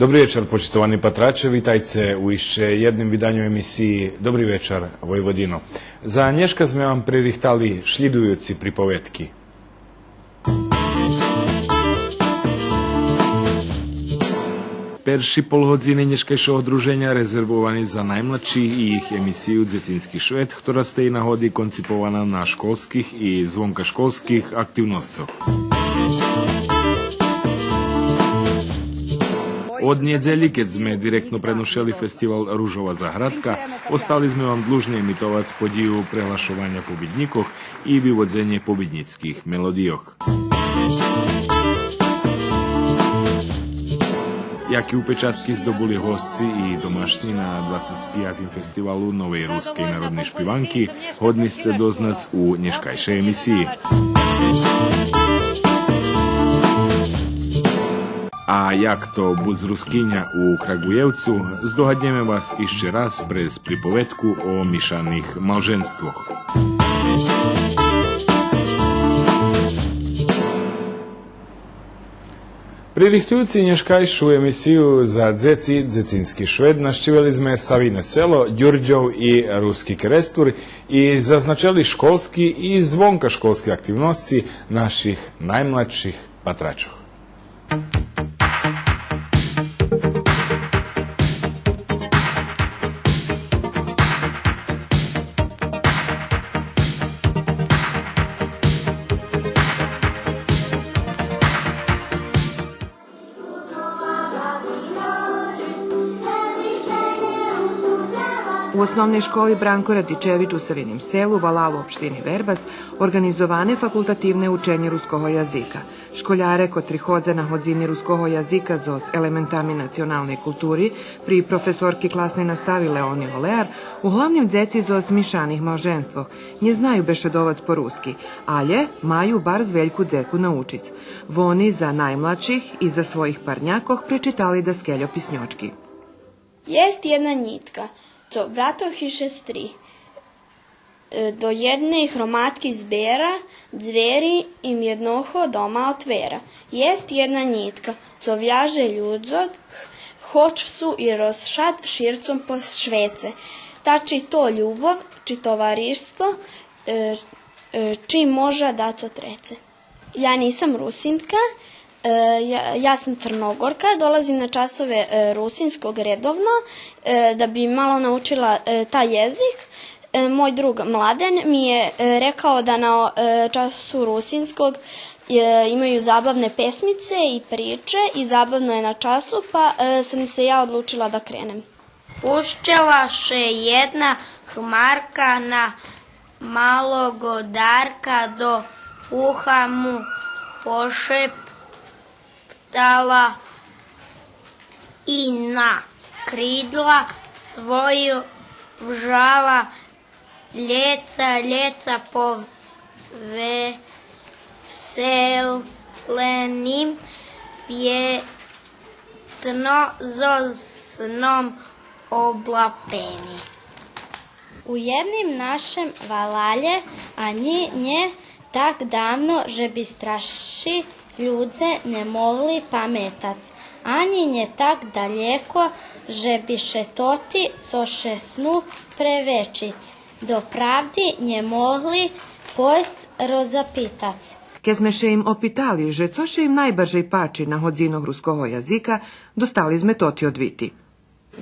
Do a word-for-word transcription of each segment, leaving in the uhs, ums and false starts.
Добри вечар, почитовани патраче, витайце у ище єдним виданю емисиї Добри вечар, Войводино. За нєшка зме вам пририхтали шлїдуюци приповедки. Перши полгодзини нєшкайшого друженя резервовани за наймладших и їх емисию Дзецински швет, котра з тей нагоди конципована на школских и звонкашколских активносцох. Од нєдзелї, кед зме директно преношели фестивал Ружова заградка, остали зме вам длужни емитовац подїю преглашованя побиднїкох и виводзенє побиднїцких мелодийох. Яки упечатки здобули госци и домашнї на двацец пиятим фестивалу новей рускей народней шпиванки, годни сце дознац у нєшкайшей емисиї. А як то буц Рускиня у Крагуєвцу, здогаднєме вас ище раз през приповедку о мишаних малженствох. Пририхтуюци нєшкайшу емисию за дзеци Дзецински швет, нащивели зме Савине Село, Дюрдьов и Руски Керестур и зазначели школски и звонкашколски активносци наших наймладших патрачох. У Основней школи „Бранко Радичевич” у Савиним Селу, валалу општини Вербас, орґанизоване факултативне ученє руского язика. Школяре котри ходза на годзини руского язика зоз елементами националней култури при професорки класней настави Леони Олеар, углавним дзеци зоз мишаних малженствох, нє знаю бешедовац по руски, алє маю барз вельку дзеку научиц. Вони за наймладших и за своїх парнякох пречитали даскельо писньочки. Єст єдна нїтка, цо братох и шестри, е, до єдней громадки збера, дзвери им єдного дома отвера. Єст єдна нїтка, цо вяже людзох, гоч су и розшад ширцом по швеце. Та чи то любов, чи товариство, е, е, чи можда дацо треце. Ja nisam Rusinka, e, ja, ja sam Crnogorka, dolazim na časove, e, rusinskog redovno, e, da bi malo naučila, e, taj jezik. E, moj drug Mladen mi je, e, rekao da na, e, času rusinskog, e, imaju zabavne pesmice i priče i zabavno je na času, pa, e, sam se ja odlučila da krenem. Пущела ше єдна хмарка на малого Дарка, до уха му пошептала и на кридла свойо вжала. Лєца, лєца по ве-, вселеним, вєтно зоз сном облапени. У єдним нашем валалє, анї нє так давно, же би старши людзе нє могли паметац, анї нє так далєко, же би ше тоти, цо ше сну превечиц, доправди нє могли пойсц розапитац. Кед зме ше им опитали же цо ше им найбаржей пачи на годзинох руского язика, достали зме тоти одвити.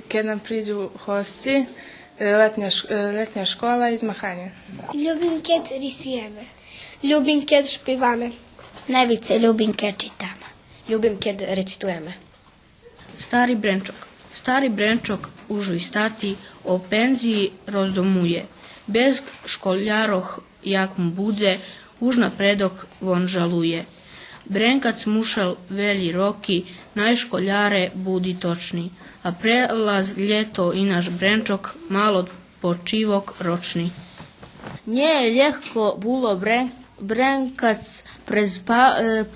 Кед нам придзу госци, е, летня ш-, е, летня школа и змаханє. Любим кед рисуєме. Любим кед шпиваме. Найвицей любим кед читаме. Любим кед рецитуєме. Стари Бренчок. Стари Бренчок, уж и стати, о пензиї роздумує. Без школярох як му будзе, уж напредок вон жалує. Бренкац мушел велї роки, най школяре буди точни, а прелаз лєто и наш Бренчок мал одпочивок рочни. Нє лєгко було брен-, бренкац през па-, е,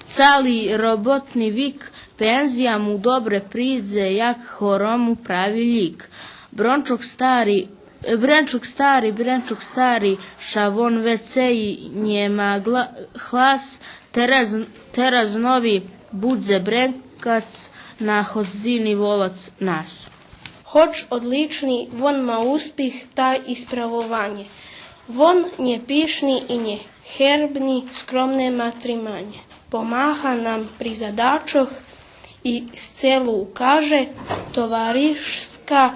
цали роботни вик, пензия му добре придзе, як хорому прави лїк. Брончок стари, Бренчок стари, Бренчок стари, ша вон вецей нєма гла-, глас, тераз, тераз нови будзе Брен-, кац на годзини волац нас. Гоч одлични, вон ма успих та исправованє. Вон нє пишни и нє гербни, скромне ма триманє. Помага нам при задачох и з целу укаже, товаришска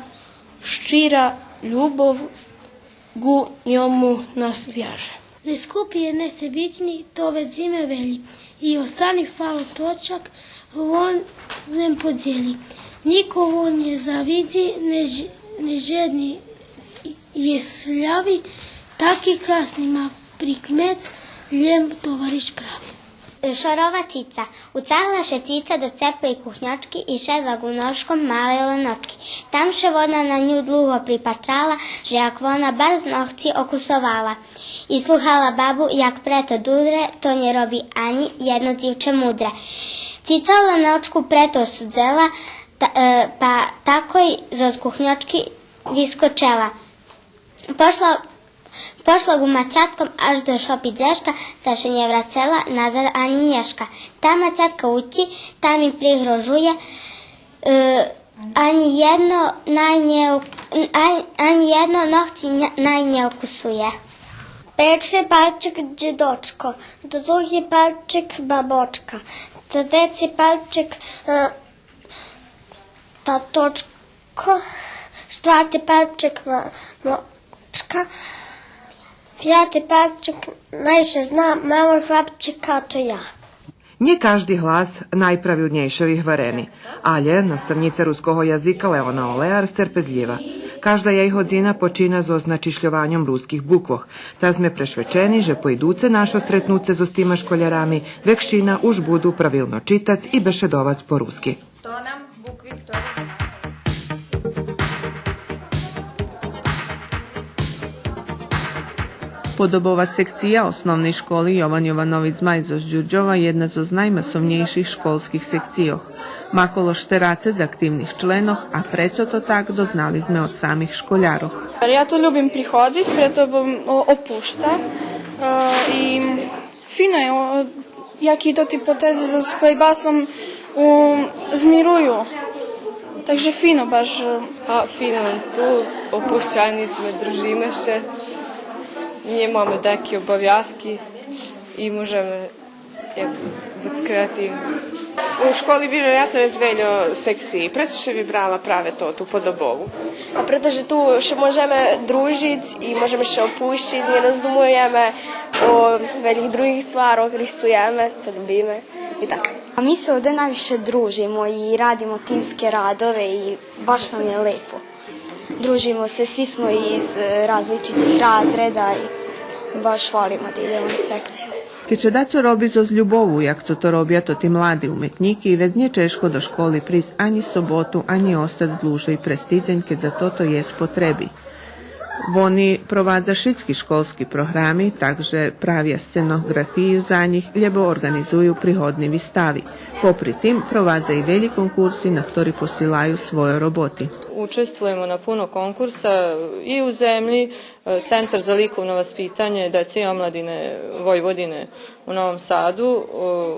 щира любов ґу ньому нас вяже. Нєскупи и нєсебични, то вец зиме велї, и остани фалоточак, вон лєм подзелї. Нїко вон нє завидзи, нє ж-, нє жедни, єслави, таки красни ма прикмец, лєм товариш прави. Шорова цица. Уцагла ше цица до цеплей кухньочки и шедла ґу ножком малей оленочки. Там ше вона на ню длуго припатрала, же як вона барз ногци окусовала. И слухала бабу, як прето дудре, то нє роби анї єдно дзивче мудре. Цица оленочку прето судзела, та, е, па такой зоз кухньочки вискочела. Пошла, пошла ґу мацятком аж до шопи дзешка, та ше нє врацела назад анї нєшка. Та мацятка уци, та ми пригрожує, е, анї єдно най нє ок-, ан-, анї єдно ногци ня-, най нє окусує. Перши пальчик дзедочко, други пальчик бабочка, треци пальчик, е, таточко, штварти пальчик ма-, мамочка, пяти пальчик най ше зна, мало хлапчика то я. Нє кажди глас найправилнєйше вигварени, алє наставнїца руского язика Леона Олеар стерпезлїва. Кажда єй годзина почина зоз начишльованьом руских буквох, та зме прешвечени же по идуце нашо стретнуце зоз тима школярами векшина уж буду правилно читац и бешедовац по руски. То нам букви, хтори нам... Подобова секция Основней школи „Йован Йованович Змай” зоз Дюрдьова єдна зоз наймасовнєйших школских секцийох. Ма коло штерацец активних членох, а прецо то так, дознали зме од самих школярох. Я ту любим приходзиц, прето бо, о, опушта, е, и фино є, о, яки тоти потези зоз клайбасом у, змирую. Так же фино баш. А, фино нам ту, опущани зме, дружиме ше. Нємаме даяки обовязки и можеме, як, буц креативни. У школи вироятно єст вельо секциї. Прецо ши вибрала праве тоту подобову? А прето же ту ше можеме дружиц и можеме ше опущиц, нє роздумуєме о велїх других стварох, рисуєме, цо любиме и так. А ми ше овде найвише дружимо и радимо тимске радове и баш нам є лепо. Дружимо ше, сви зме из, е, различитих разреда и баш волимо да идземе на секциї. Кед ше дацо роби зоз любову, як цо то робя тоти млади уметнїки, вец нє чежко до школи присц анї соботу, анї остац длужей през тидзень, кед за тото єст потреби. Вони провадза шицки школски програми, так же правя сценоґрафию за нїх, лєбо орґанизую пригодни вистави. Попри тим, провадза и велї конкурси на хтори посилаю свойо роботи. Учествуєме на пуно конкурса и у землї. Центар за ликовно васпитанє деце и омладине Войводине у Новом Саду, о,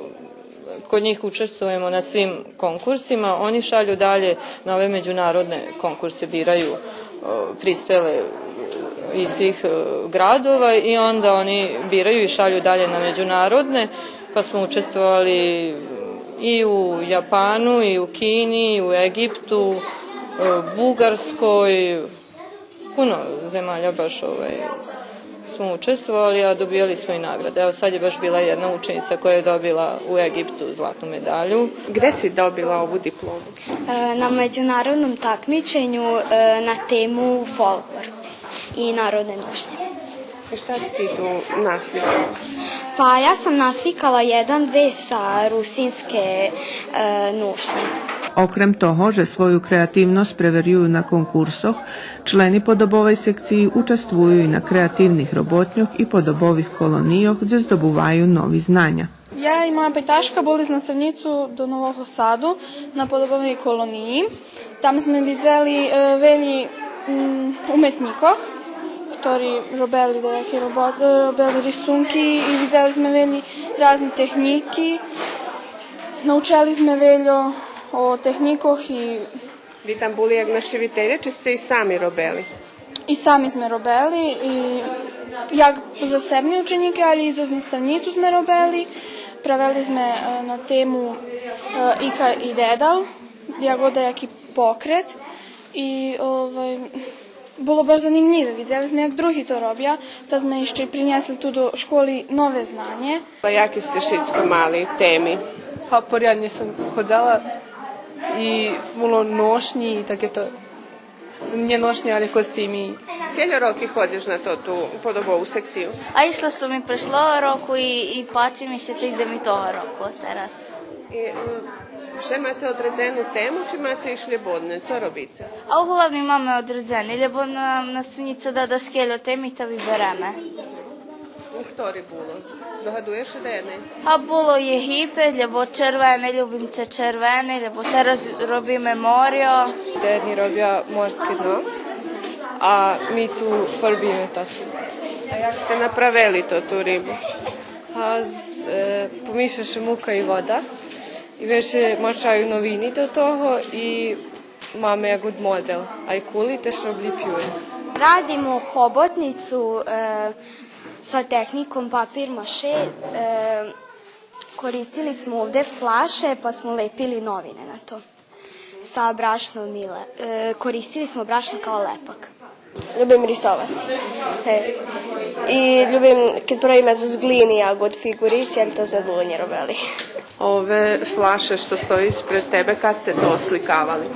код нїх учествуєме на свим конкурсима. Они шалю далє на ове медзународне конкурсе, бираю, о, приспеле из свих, о, градова и онда они бираю и шалю далє на медзународне, па зме учествовали и у Япану, и у Кини, и у Еґипту, о, Буґарской, пуно земаля баш, овай, зме учествовали, а добияли зме и награде. Ево, сад є баш била єдна ученїца коя є добила у Еґипту златну медалю. Где си добила ову диплому? Е, на медзународном такмиченю, е, на тему фолклор и народне ношнє. Шта си ти ту насликала? Па, я сам насликала єден вец са русинске, е, ношнє. Окрем того же свою креативносц преверюю на конкурсох, члени подобовей секциї участвую и на креативних роботньох и подобових колонийох, дзе здобуваю нови знаня. Я и моя пайташка були з наставнїцу до Нового Саду на подобовей колониї. Там зме видзели, е, велї, м, уметнїкох, хтори робели даяки робот-, е, робели рисунки и видзели зме велї разни технїки. Научели зме вельо о технїкох и... Ви там були як нащивителє, чи сце и сами робели? И сами зме робели, и як за себе ученїки, але и зоз наставнїцу зме робели. Правели зме, е, на тему, е, Ика и дедал, ягода, яки покрет. И, овай, було баш занимлїве, видзели зме як други то робя, та зме ище принєсли ту до школи нове знанє. А яки сце шицко мали теми? Па поряднє сом ходзела и було ношнї и таке то. Нє ношнї, але костими. Кельо роки ходзиш на тоту подобову секцию? А ишла сом и прешлого року и, и пачи ми ше, та идзем и того року тераз. И, е, вше маце одредзену тему, чи маце и шлєбодне? Цо робице? А углавним маме одредзени, лєбо нам наставнїца да даскельо теми, та вибереме. Хтори було? Догадуєш ше даєдней? А було Єгипет, лєбо червене, любим це червене, лєбо тераз робиме морьо. Даєдни робя морске дно, а ми ту фарбиме тоту. А як сце направели тоту рибу? А з-, е, помиша ше мука и вода, и веце мачаю новини до того и маме як модел, а и кули, та ше облїпює. Радимо хоботнїцу, е, са технїком папир маше. Е, користили смо овде флаше, па смо лепили новине на то. Са брашном и ле-, е, користили смо брашно као лепак. Любим рисовац. Гей. И любим кед правиме зоз глини, як од фиґурици, але то зме долунє робели. Ове флаше што стої испред тебе, кад сце то осликавали?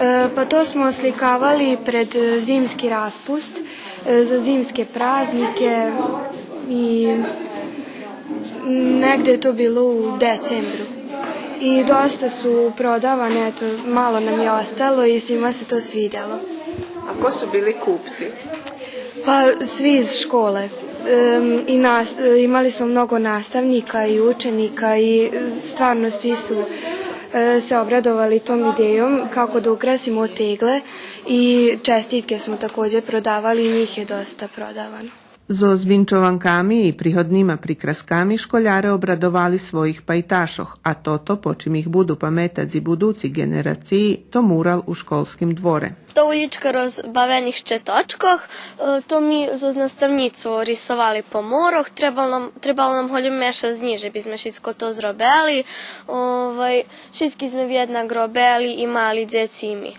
Е, па то смо осликавали пред, е, зимски распуст, е, за зимске празнїке и негде то било у децембру. И доста су продаване, ето, мало нам је остало и свима се то свидјело. А ко су били купци? Па, сви из школе. Ем, и нас-, е, имали смо много наставника и ученика и стварно сви су, е, се обрадовали том идејом како да украсимо тегле и честитке смо такође продавали и њих је доста продавано. Зоз винчованками и пригоднима прикрасками школяре обрадовали своїх пайташох, а тото, по чим их буду паметац и будуци ґенерациї, то мурал у школским дворе. То улїчка розбавених щеточкох, е, то ми зоз наставнїцу рисовали по мурох, требало нам, требало нам голєм мешац днї же бизме шицко то зробели. Овай, шицки зме вєднак робели, и мали дзеци и ми.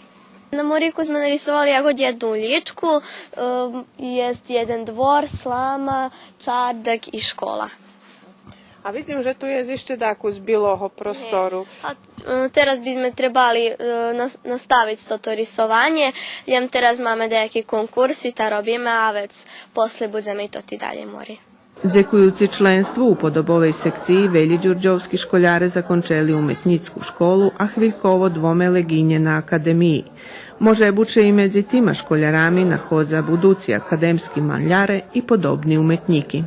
На мурику зме нарисовали як од єдну улїчку, е, єст єден двор, слама, чардак и школа. А видзим же ту єст ище дакус билого простору. А, е, тераз бизме требали, е, нас-, наставиц тото рисованє, лєм тераз маме даяки конкурси, та робиме, а вец после будземе и тоти далєй мури. Дзекуюци членству у подобовей секциї, велї дюрдьовски школяре закончели уметнїцку школу, а хвильково двоме леґинє на академиї. Може буц же и медзи тима школярами находза будуци академски маляре и подобни уметнїки.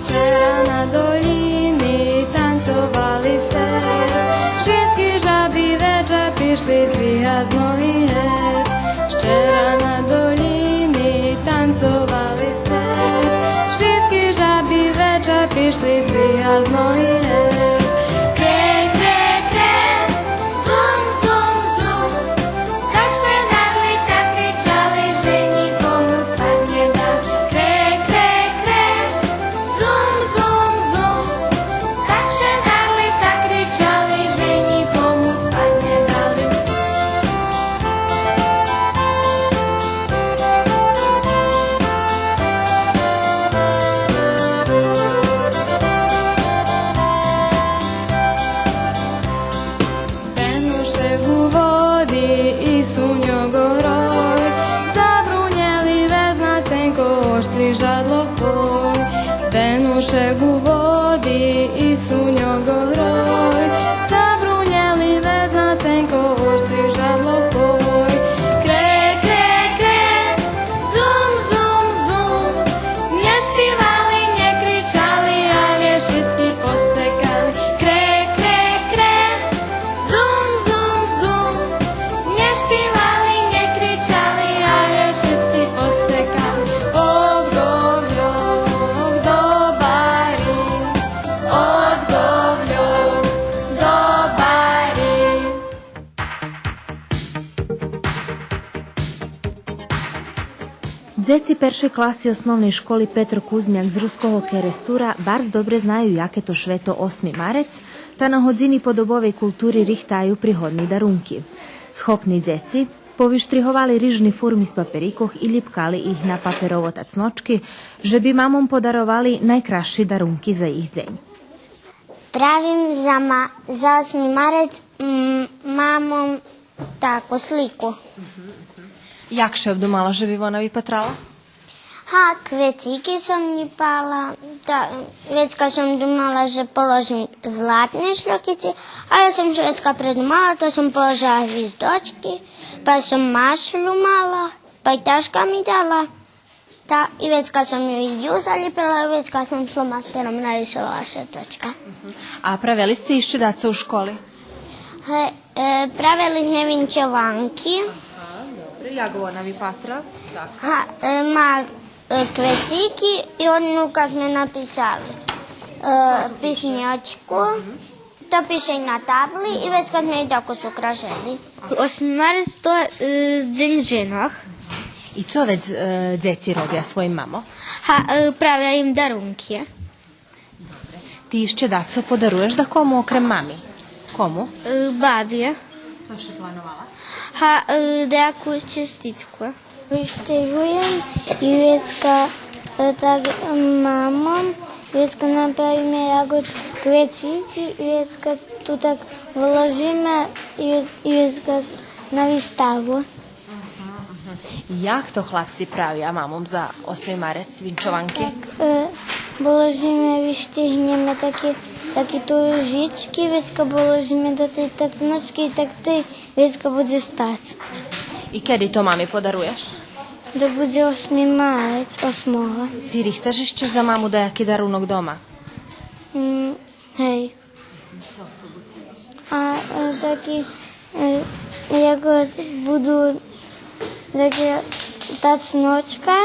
Вчера на долїни танцовали сте, шицки жаби вечар пришли, дві газ ноги геть. Вчера на долїни танцовали сте, шицки жаби вечар пришли, дві газ ноги геть. Кре, кре, кре, зум, зум, зум. Так ше дарли, так кричали, же нїкому спац нє дали. Кре, кре, кре, зум, зум, зум. Так ше дарли, так кричали, же нїкому спац нє дали. Збенушек у води и суньок о грой, забрунєли вец на тенко оштри жадло пой. Збенушек у води и суньок о грой, забрунєли вец на тенко оштри жадло пой. Кре, кре, кре, зум, зум, зум. Нє шпивали, нє кричали, але шицки Дзеци першей класи Основней школи „Петро Кузмяк” з Руского Керестура барз добре знаю яке то швето Осми марец, та на годзини подобовей култури рихтаю пригодни дарунки. Схопни дзеци повиштриговали рижни фурми з паперикох и лїпкали их на паперово тацночки, же би мамом подаровали найкрасши дарунки за їх дзень. Правим за ма-, за Осми марец, м, мамом таку слику. Як ше обдумала же би вона випатрала? Га, квецики сом лїпала, та вецка сом думала же положим златни шльокици, але сом ше вецка предумала, та сом положила гвиздочки, па сом машлю мала, па й ташка ми дала. Та и вецка сом ю и ю залїпила, и вецка сом фломастером нарисовала шеточка. А правели сце ище дацо у школи? Ге, е, правели зме винчованки. Ага, добре. Як вона випатра? Так. Га, е, ма, е, квецики и онука зме написали, е, писньочку. То пише и на табли и вецка зме и дакус украшели. Осми марец то, е, Дзень женох. И цо вец, е, дзеци робя своїм мамом? Га, е, правя им дарунки. Добре. Ти ище дацо подаруєш дакому окрем мами? Кому? Е, баби. Цо ши плановала? Га, е, даяку честитку. Виштриґуєм и вецка, е, так, мамом, и вецка направиме як квецики, и вецка ту так вложиме и, и вецка на виставу. Як то хлапци правя мамом за Осми марец винчованки? Так, е, положиме, виштигнєме таки, таки ту ружички, вецка положиме до тей тацночки и так тей вецка будзе стац. И кеди то мами подаруєш? Док будзе Осми марец, осмого. Ти рихташ ище за маму даяки дарунок дома? М, гей. А, е, таки, е, як будзе таки тацночка,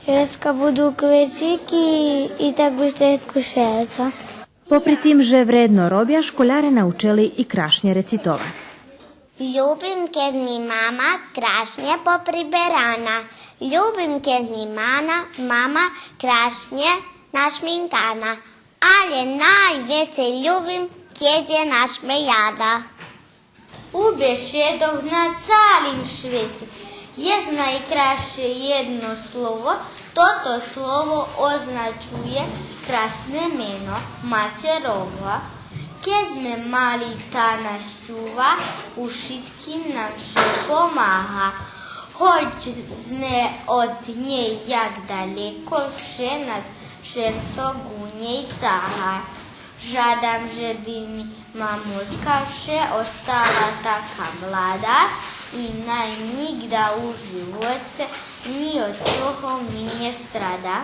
вецка будзе квецики и так будзе кушерцо. Попри тим же вредно робя, школяре научели и крашнє рецитовац. Любим кед ми мама крашнє поприберана. Любим кед ми мана-, мама крашнє нашминкана. Але найвецей любим кед є нашмеяна. У бешедох на цалим швеце єст найкрасше єдно слово, тото слово означує красне мено, мацерова. Кед зме мали, та нас чува, у шицким нам ше помага. Гоч зме од нєй як далеко, вше нас шерцо ґу нєй цага. Жадам же би ми мамочка вше остала така млада и най нїґда у живоце нї од чого ми нє страда.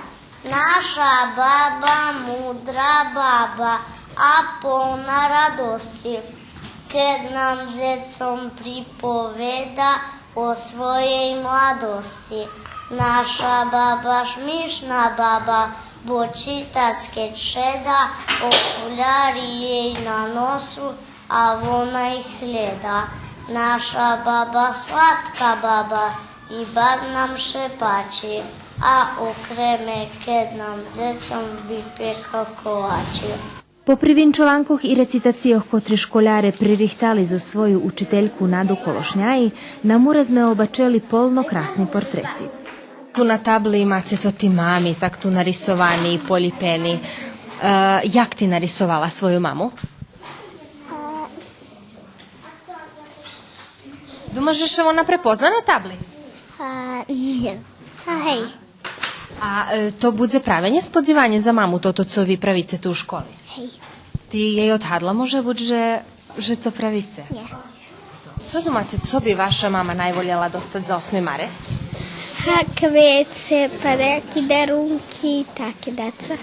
Наша баба мудра баба, а полна радосци, кед нам, дзецом, приповеда о своєй младосци. Наша баба шмишна баба, бо читац кед шеда, окуляри єй на носу, а вона их глєда. Наша баба сладка баба и барз нам ше пачи, а окреме кед нам, дзецом, випекал колачи. Попри винчованкох и рецитацийох котри школяре пририхтали зоз свою учительку Наду Колошняї, на муре зме обачели полно красни портрети. Ту на табли маце тоти мами, так ту нарисовани и полїпени. Е, як ти нарисовала свою маму? Думаш же ше вона препозна на табли? А, нє. А, гей. А, е, то будзе праве нєсподзиванє за маму, тото цо ви правице ту у школи? Гей. Ти єй одгадла, може буц, же, же цо правице? Нє. Цо думаце, цо би ваша мама найволєла достац за осми марец? Га, квеце, па даяки дарунки, таке дацо.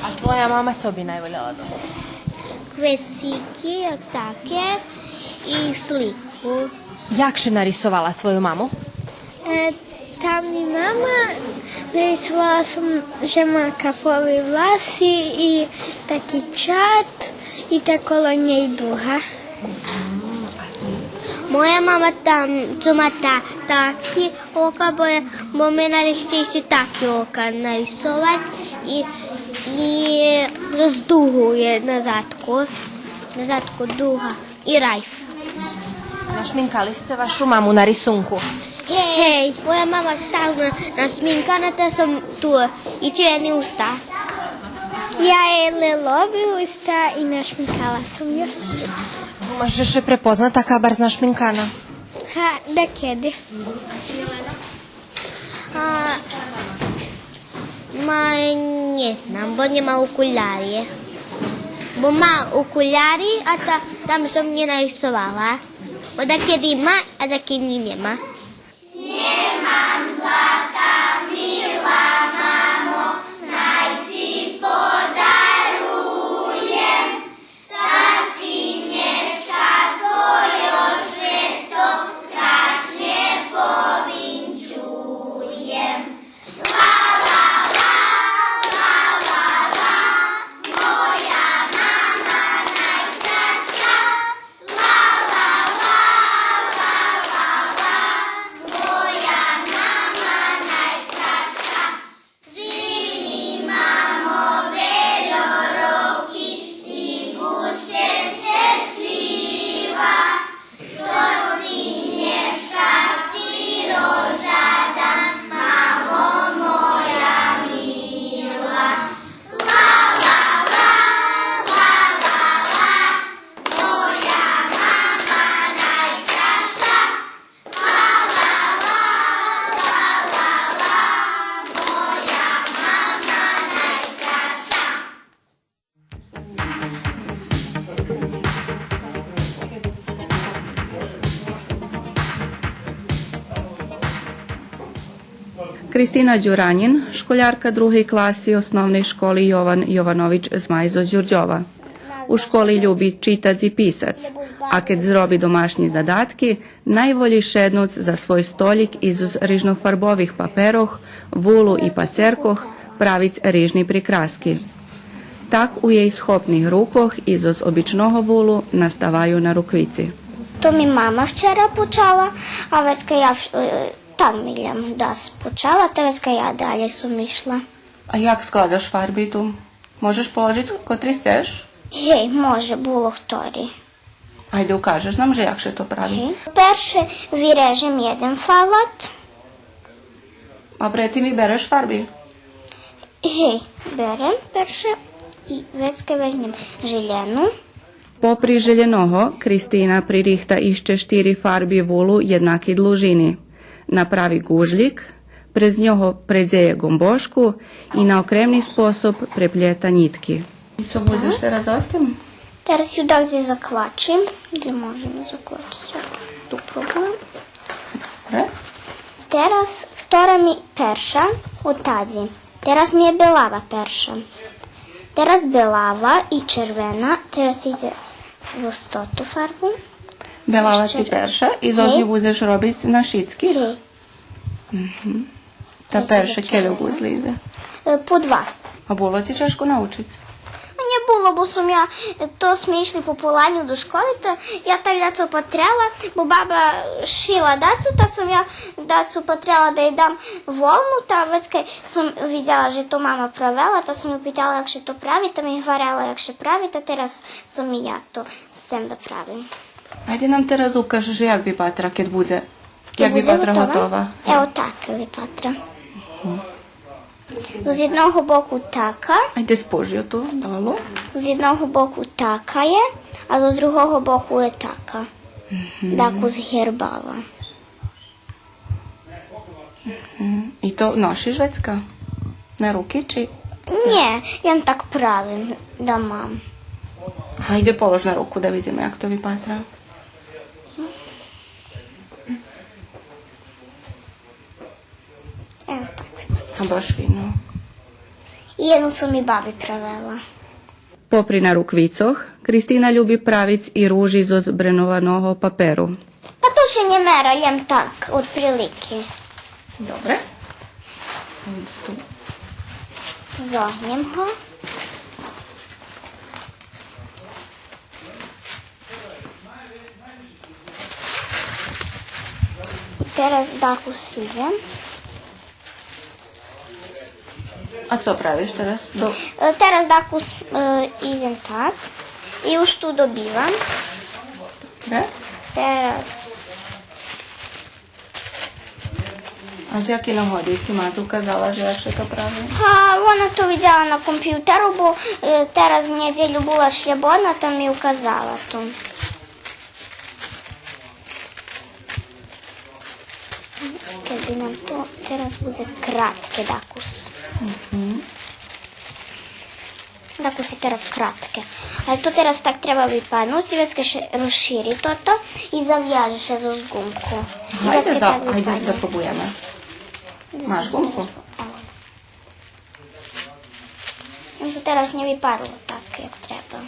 А твоя мама цо би найволєла достац? Квецики, як таке, и слику. Як ши нарисовала свою маму? Е, та ми мама, нарисовала сом же ма кафови власи и таки чат, и та коло нєй дуга. Моя мама там цо ма та-, таки ока, бо, бо ми найлегчейше таки ока нарисовац и, и роздугу є назадку, назадку дуга и райф. Нашминкали сце вашу маму на рисунку? Гей, моя мама стално нашминкана, та сом ту и червени уста. Я єй лелови уста и нашминкала сом ю. Думаш же ше препозна така барз нашминкана? Га, дакеди. А, ма, нє знам, бо нєма окуляри. Бо ма окуляри, а та, там сом нє нарисовала. Бо дакеди ма, а дакеди нєма. Кристина Дюранїн, школярка другей класи Основней школи „Йован Йованович Змай” зоз Дюрдьова. У школи люби читац и писац, а кед зроби домашнї задатки, найволєй шеднуц за свой столїк и зоз рижнофарбових паперох, вулу и пацеркох правиц рижни прикраски. Так у єй схопних рукох и зоз обичного вулу наставаю наруквици. То ми мама вчера почала, а вецка я в-, е, там милям дас почала, та вецка я далєй сом ишла. А як складаш фарби ту? Можеш положиц котри сцеш? Гей, може, було хтори. Айде, укажеш нам же як ше то прави. Гей. Перше вирежем єден фалат. А предтим и береш фарби? Гей, берем перше и вецка вежнєм желєну. Попри желєного, Кристина пририхта ище штири фарби вулу єднакей длужини. Направи ґужлїк, през нього предзеє ґомбошку и на окремни способ преплєта нїтки. И цо будзеш тераз з тим? Тераз ю дагдзе заквачим. Дзе можем заквачиц? Ту пробуєм. Добре. Тераз, хтора ми перша? Отадзи. Тераз ми є белава перша. Тераз белава и червена, тераз идзе зоз тоту фарбу. Белава ци перша и зоз ню будзеш робиц на шицки? Гей. Мгм. Та перше кельо ґудлї идзе? Е, по два. А було ци чежко научиц? А нє було, бо сом я, е, то смо ишли по поланю до школи, та я так дацо патрела, бо баба шила дацо, та сом я дацо патрела да єй дам волну, та вецка сом видзела же то мама правела, та сом ю питала як ше то прави, та ми гварела як ше прави, та тераз сом и я то сцем да правим. Айде нам тераз укажеш як випатра кед будзе, як випатра готова. Ево така випатра. Мгм. З єдного боку така. Айде спожи ту долу. З єдного боку така є, а з другого боку є така. Мгм. Дакус гербава. Мгм. И то ношиш вецка? На руки чи? Нє, я так правим да мам. Айде полож на руку да видзиме як то випатра. Ево так. А баш фино. И єдну сом и баби правела. Попри наруквицох, Кристина люби правиц и ружи зоз бренованого паперу. Па то ше нє мера, лєм так, отприлики. Добре. Зогнєм го. Тераз дакус идзем. А цо правиш тераз? До- Е, тераз дакус, е, идзем так. И уж ту добивам. Добре. Тераз. А з якей нагоди ци мати указала же як ше то прави? А, вона то видзела на компютеру, бо, е, тераз нєдзелю була шлєбодна, та ми указала то. Кед би нам то тераз будзе кратке дакус. Мгм. Дакус и тераз кратке. Але то тераз так треба випаднуц, и вецка ше розшири тото и завяже ше зоз гумку. И вецка так випадне. Гайде, запробуєме. Маш гумку? Ево. Но то тераз нє випадло так як треба.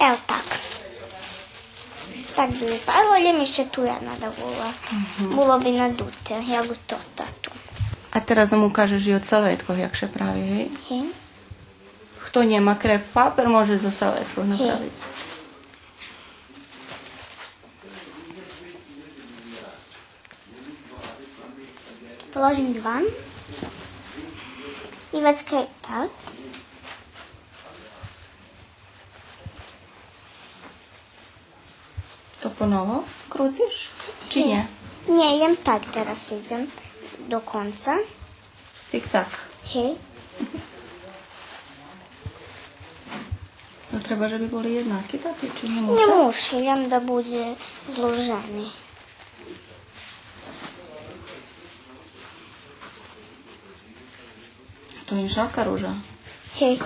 Ево так. Так би випадло, лєм ище туй я надавула. Мгм. Було би надуте, як у тота ту. А тераз нам укажеш и од салветкох як ше прави, гей? Гей. Хто нєма креп папер, може зоз салветкох направиц. Положим два. И вецка так. То поново круциш? Чи нє? Нє, лєм так тераз идзем до конца. Тик-так. Гей. Но треба же би були єднаки таки, чи нє муши? Нє муши, лєм да будзе зложени. То иншака ружа? Гей.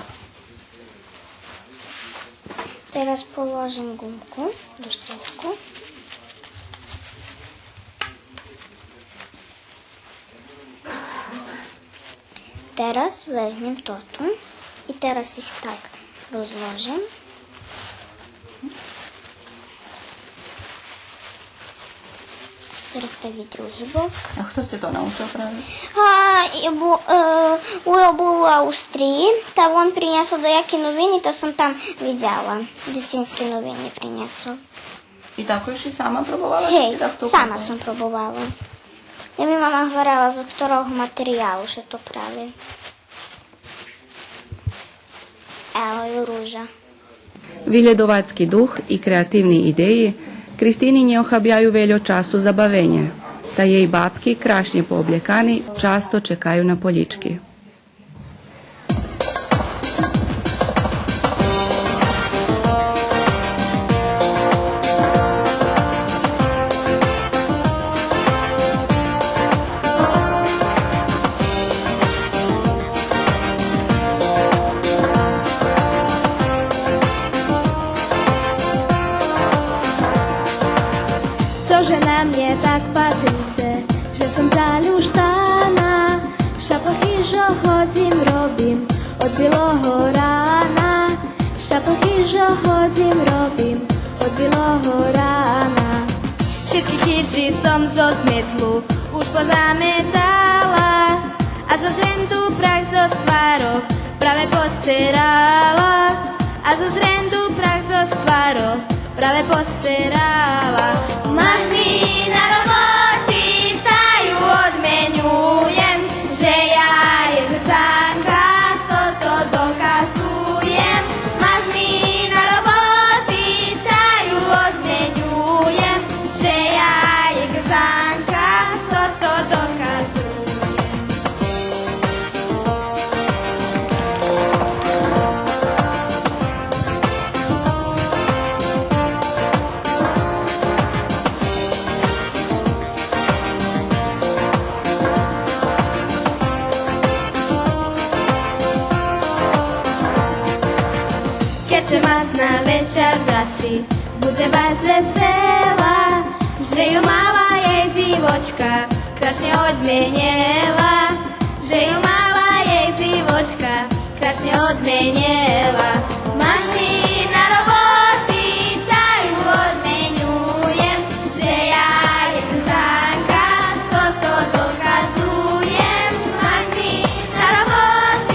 Тераз положим гумку до стрїдку. Тераз вежнєм тоту и тераз их так розложим. Тераз так и други бок. А хто ся то научел правиц? А, и бу-, е, у, бул у Австриї, та вон принєсол даяки новини, та сом там видзела. Дзецински новини принєсол. И тако ши сама пробовала? Гей, сама сом пробовала. Лєм ми мама гварела зоз хторого материялу ше то прави. Ево и ружа. Виглєдовацки дух и креативни идеї Кристини нє охабяю вельо часу за бавенє, та єй бабки, крашнє пооблєкани, часто чекаю на полїчки. Цо же на мнє так патрице, же сом залюштана? Ша по хижох ходзим, робим од билого рана. Ша по хижох ходзим, робим од билого рана. Шицки хижи сом зоз метлу уж позаметала, а зоз ренду прах зоз тварох праве посцерала, а зоз ренду прах зоз тварох праве посцерала. Мах ми на роботи, та ю одменюєм, же я єм хрзанка, тото доказуєм. Мах ми на роботи, та ю одменюєм, же я єм хрзанка, тото доказуєм. Кед ше мас на вечар враци, будзе барз весела, же ю мала єй дзивочка крашнє одменєла, же ю мала єй дзивочка крашнє одменєла. Мах ми на роботи, та ю одменюєм, же я єм хрзанка, тото доказуєм. Мах ми на роботи,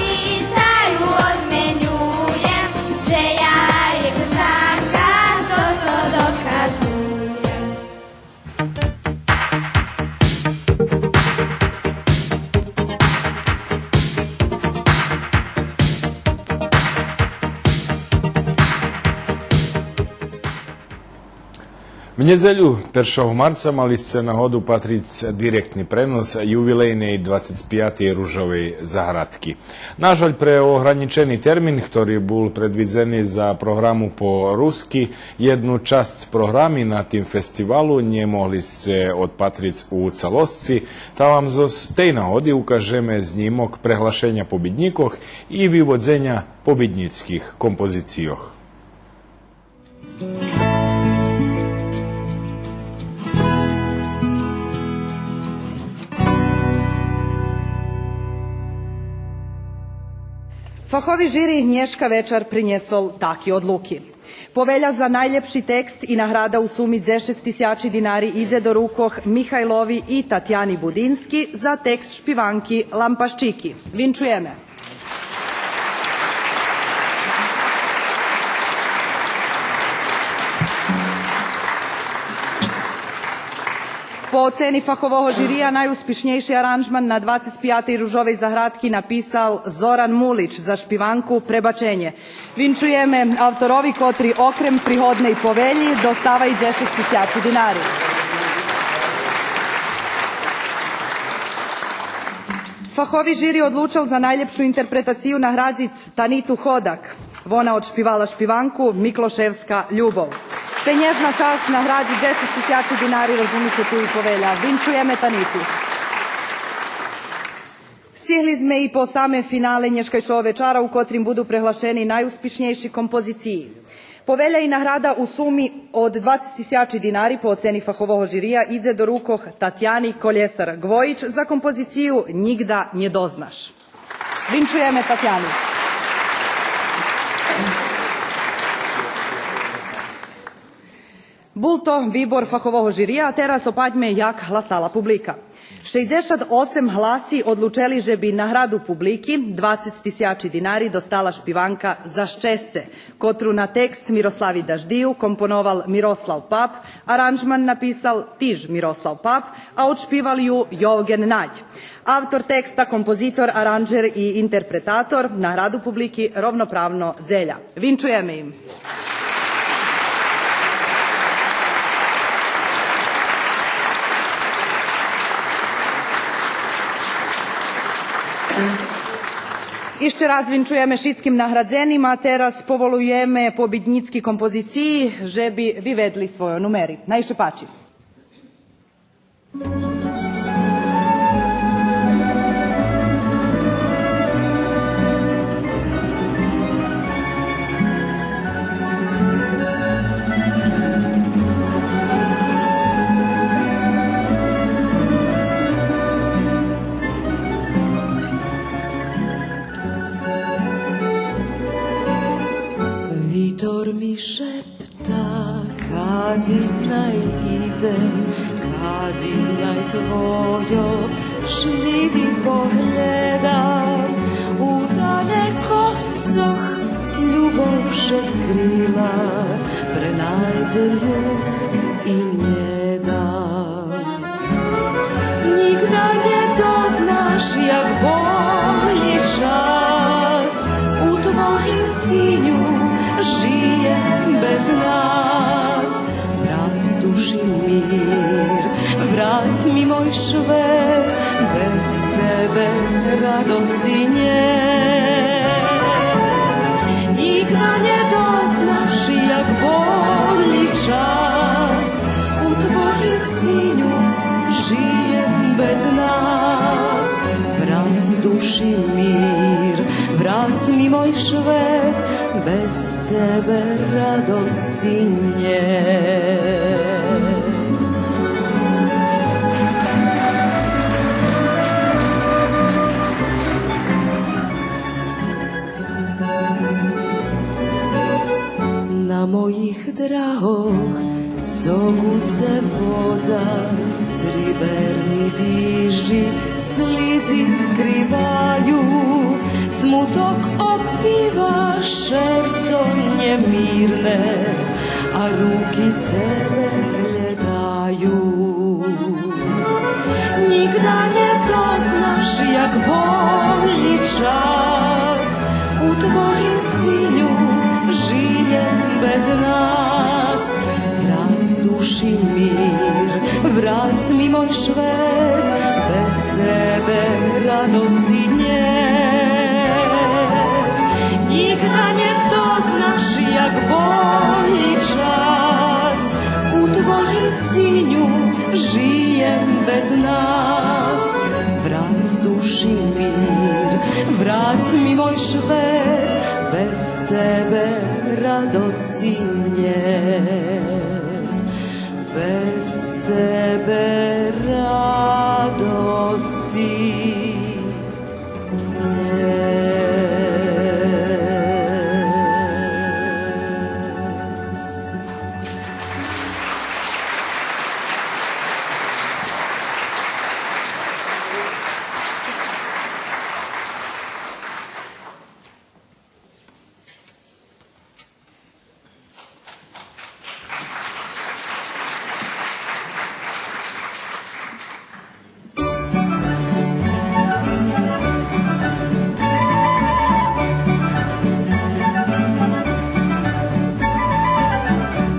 В нєдзелю, першого марца, мали сце нагоду патриц директни пренос ювилейней двацец пятей Ружовей заградки. Нажаль, пре огранїчени термин, хтори бул предвидзени за програму по руски, єдну часц програми на тим фестивалу нє могли сце одпатриц у цалосци, та вам зоз тей нагоди укажеме знїмок преглашеня побиднїкох и виводзеня побиднїцких композицийох. Фахови жири нєшка вечар принєсол таки одлуки. Повеля за найлєпши текст и награда у суми дзешец тисячи динари идзе до рукох Михайлови и Татяни Будински за текст шпиванки Лампашчики. Винчуєме. По оцени фахового жирия, найуспишнєйши аранжман на двацец пятей Ружовей заградки написал Зоран Мулич за шпиванку Пребаченє. Винчуєме авторови котри, окрем пригодней повелї, достава и дзешец тисячи динари. Фахови жири одлучел за найлєпшу интерпретацию наградзиц Таниту Ходак. Вона одшпивала шпиванку Миклошевска любов. Пенєжна часц наградзи дзешец тисячи динари, розуми ше ту и повеля. Винчуєме Таниту. Стигли зме и по саме финале нєшкайшого вечара, у котрим буду преглашени найуспишнєйши композициї. Повеля и награда у суми од двацец тисячи динари по оцени фахового жирия идзе до рукох Татяни Колєсар Гвоїч за композицию Нїґда нє дознаш. Винчуєме Татяну. Бул то вибор фахового жирия, а тераз опатьме як гласала публика. Шейдзешат осем гласи одлучели же би награду публики, двацец тисячи динари, достала шпиванка За щесце, котру на текст Мирослави Даждию компоновал Мирослав Пап, аранжман написал тиж Мирослав Пап, а одшпивал ю Йовґен Надь. Автор текста, композитор, аранжер и интерпретатор награду публики ровноправно дзеля. Винчуєме им. Ище раз винчуєме шицким наградзеним, а тераз поволуєме побиднїцки композициї же би виведли свойо нумери. Най ше пачи. Витор ми шепта, кадзи най идзем, кадзи най твойо шлїди поглєдам. У далєкосцох любов ше скрила, пренайдзем ю и нє дам. Нїґда нє дознаш як болї час, у твоїм циню жиєм без нас. Врац души мир, врац ми мой швет, без тебе радосци нєт. Нїґда нє дознаш як болї час, у твоїм циню жиєм без нас. Врац души мир, врац ми мой швет, без тебе радосци нєт. На моїх драгох, цо куце водза, стриберни дижджи слїзи скриваю, смуток обпива шерцо нємирне, а руки тебе глєдаю. Нїґда нє дознаш як болї час, у твоїм циню жиєм без нас. Врац души Мой швет, без тебе радости нєт. Нїґда нє дознаш як болї час. У твоїм циню жиєм без нас. Врац души мир, врац ми мой швет, без тебе радости нєт. Без тебе радости нєт.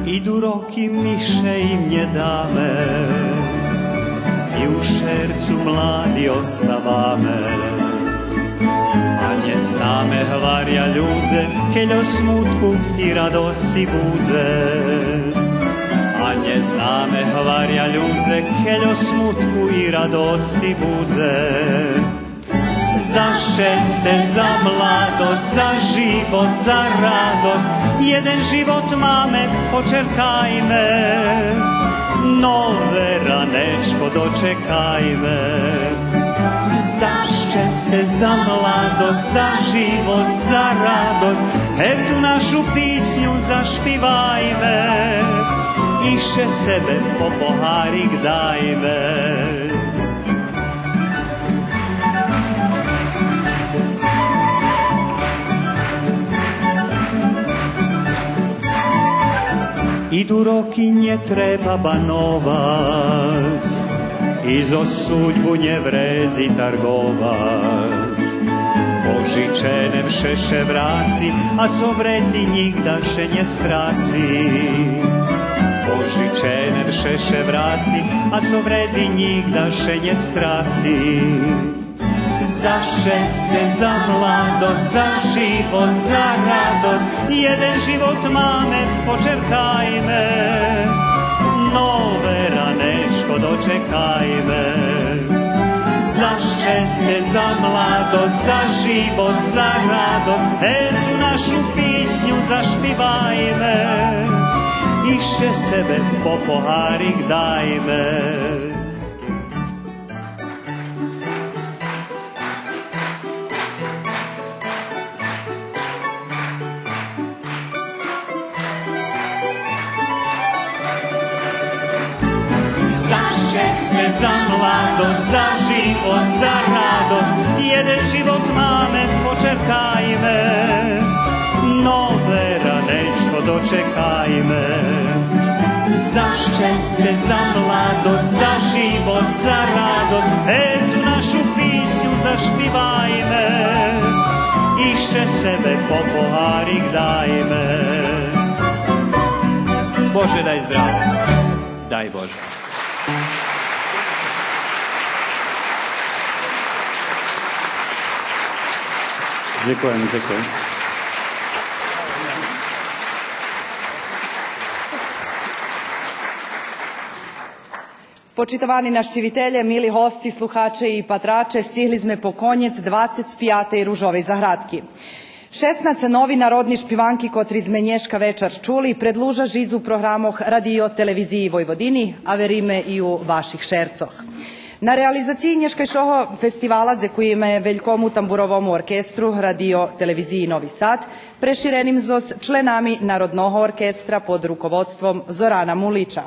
Иду роки, ми ше им нє даме, и у шерцу млади оставаме. А нє знаме, гваря, людзе, кельо смутку и радосци будзе. А нє знаме, гваря, людзе, кельо смутку и радосци будзе. За щесце, за младосц, за живот, за радосц, єден живот маме, почеркайме, нове ранечко дочекайме. За щесце, за младосц, за живот, за радосц, гевту нашу писню зашпивайме, ище себе по погарик дайме. Иду роки, нє треба бановац, и зоз судьбу нє вредзи тарговац. Пожичене вше ше враци, а цо вредзи, нїґда ше нє страци. Пожичене вше ше враци, а цо вредзи, нїґда ше нє страци. За щесце, за младосц, за живот, за радосц, єден живот маме, почеркайме, нове ранечко дочекайме. За щесце, за младосц, за живот, за радосц, гевту нашу писню зашпивайме, ище себе по погарик дайме. За щесце, за младосц, за живот, за радосц, єден живот маме, почеркайме, нове ранечко дочекайме. За щесце, за младосц, за живот, за радосц, гевту нашу писню зашпивайме, ище себе по погарик дайме. Боже, дай здравя. Дай Боже. Дзекуєм, дзекуєм. Почитовани нащивителє, мили госци, слухаче и патраче, сцигли зме по конєц двацец пятей Ружовей заградки. Шеснац нови народни шпиванки котри зме нєшка вечар чули предлужа жиц у програмох Радио-телевизиї Войводини, а вериме и у ваших шерцох. На реализациї нєшкайшого фестивала дзекуєме Велькому тамбуровому оркестру Радио-телевизиї Нови Сад, преширеним зоз членами Народного оркестра под руководством Зорана Мулича.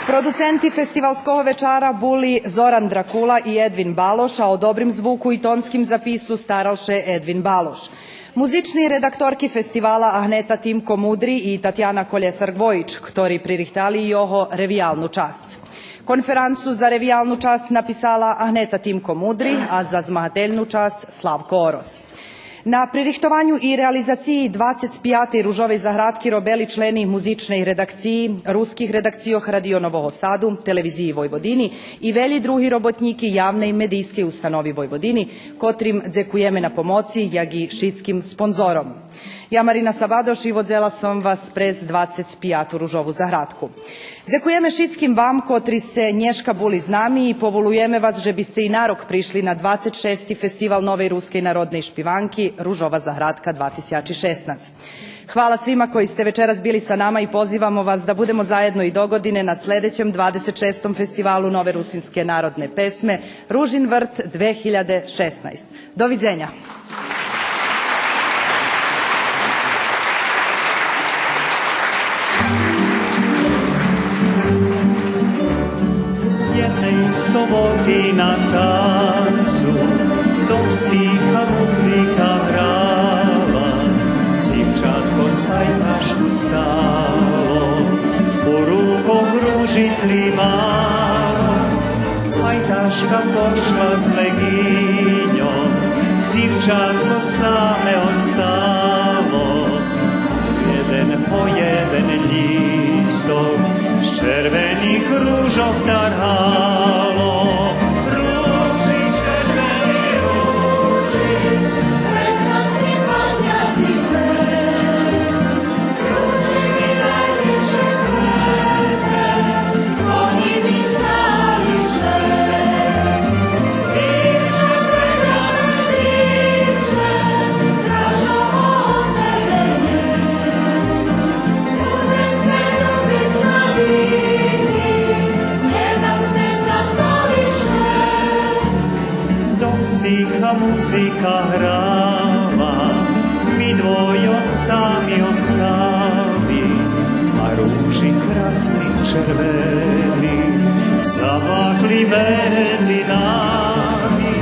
Продуценти фестивалского вечара були Зоран Дракула и Едвин Балош, а о добрим звуку и тонским запису старал ше Едвин Балош. Музични редакторки фестивала Агнета Тимко Мудри и Татяна Колєсар Гвоїч, хтори пририхтали його ревиялну часц. Конферансу за ревиялну часц написала Агнета Тимко Мудри, а за змагательну часц Славко Орос. На пририхтованю и реализациї двацец пиятей Ружовей заградки робели члени музичней редакциї, руских редакцийох Радио Нового Саду, Телевизиї Войводини и велї други роботнїки Явней медийскей установи Войводини, котрим дзекуєме на помоци, як и шицким спонзором. Я, Марина Сабадош, и водзела сом вас през двацец пияту Ружову заградку. Дзекуєме шицким вам котри сце нєшка були з нами и поволуєме вас же би сце и на рок пришли на двацец шести Фестивал новей рускей народней шпиванки Ружова заградка два тисячи шеснац. Хвала свима кои сце вечерас били са нама и позивамо вас да будемо заєдно и догодине на следећем двацец шестом Фестивалу нове русинске народне песме Ружин врт две хиљаде шеснац. Довидзења. Єдней соботи на танцу досиха музика грала, дзивчатко з файташку стало, у рукох ружи тримала. Файташка пошла з леґиньом, дзивчатко саме остало. Єден по єден лїсток з червених ружох таргало. Ружи, червени ружи, прекрасни паня зиме. Досиха музика грала, ми двойо сами остали, а ружи красни червени запахли медзи нами.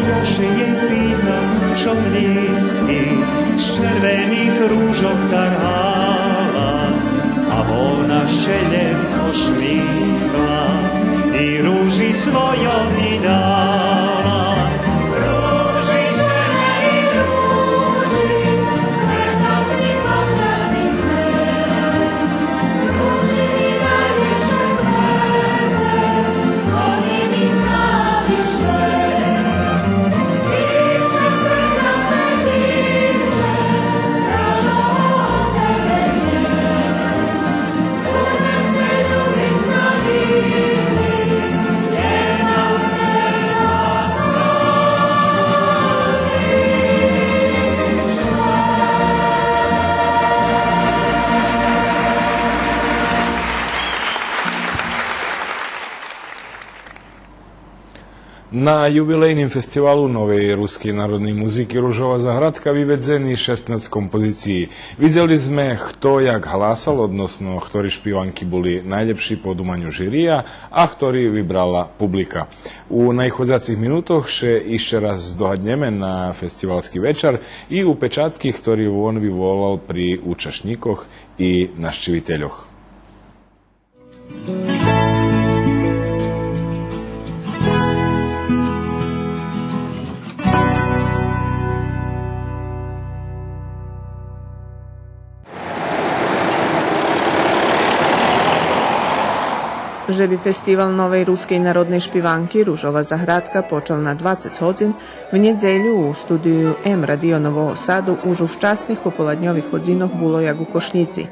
Я ше єй питам чом лїстки з червених ружох таргала, а вона ше лєм ошмикла и ружи свойо ми дала. Ружи, червени ружи, прекрасни паня зиме. Ружи ми дали ше квеце, они ми цали ше. Дзивче, прекрасне дзивче, красного тебе нє. На ювилейним фестивалу новей рускей народней музики Ружова заградка виведзени шеснац композициї. Видзели зме хто як гласал, односно хтори шпиванки були найлєпши по думаню жирия, а хтори вибрала публика. У наиходзацих минутох ше ище раз здогаднєме на фестивалски вечар и упечатки хтори вон виволал при учашнїкох и нащивительох. Же би фестивал новей рускей народней шпиванки Ружова заградка почал на двацец годзин, в нєдзелю у студию М Радио Нового Саду уж у вчасних пополадньових годзинох було як у кошнїци.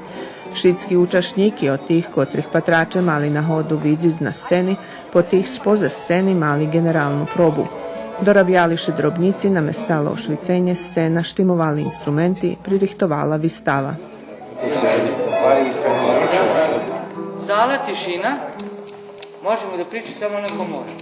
Шицки учашнїки, од тих котрих патраче мали нагоду видзиц на сцени, по тих споза сцени мали ґенералну пробу. Доробяли ше дробнїци, намесцало ошвиценє, сцена, штимовали инструменти, пририхтовала вистава. Зала, тишина. Можемо да причаме само оно ко може.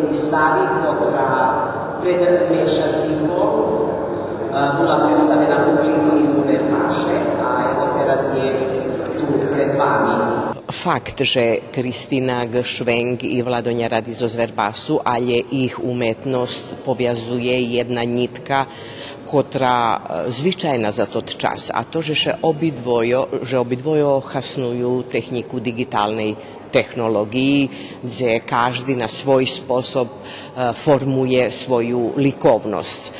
Вистави котра пред мешац и пол, е, була представена публики у Вербаше, а ево тераз є ту пред вами. Факт же Кристина Ґ. Швенґ и Владоня Ради зоз Вербасу, алє их уметносц повязує єдна нїтка котра, е, звичайна за тот час, а то же ше обидвойо, же обидвойо хасную технїку диґиталней технолоґиї, дзе кажди на свой способ, е, формує свою ликовносц.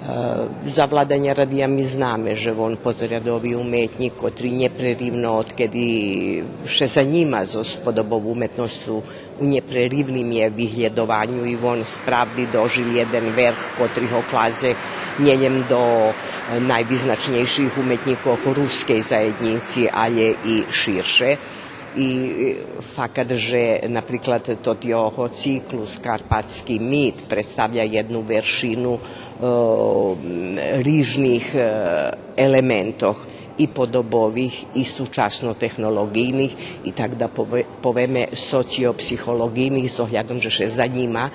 Е, за Владаня Радия ми знаме же вон позарядови уметнїк котри нєпреривно, одкеди ше занїма зоз подобову уметносцу, у нєпреривним є виглєдованю и вон справди дожил єден верх котри го кладзе нєлєм до, е, найвизначнєйших уметнїкох рускей заєднїци, алє и ширше. И, е, факат же, наприклад, тот його циклус Карпатски мит представя єдну вершину, е, рижних, е, елементох, и подобових, и сучасно-технолоґийних, и так да пове-, повеме социопсихолоґийних, з оглядом же ше занїма,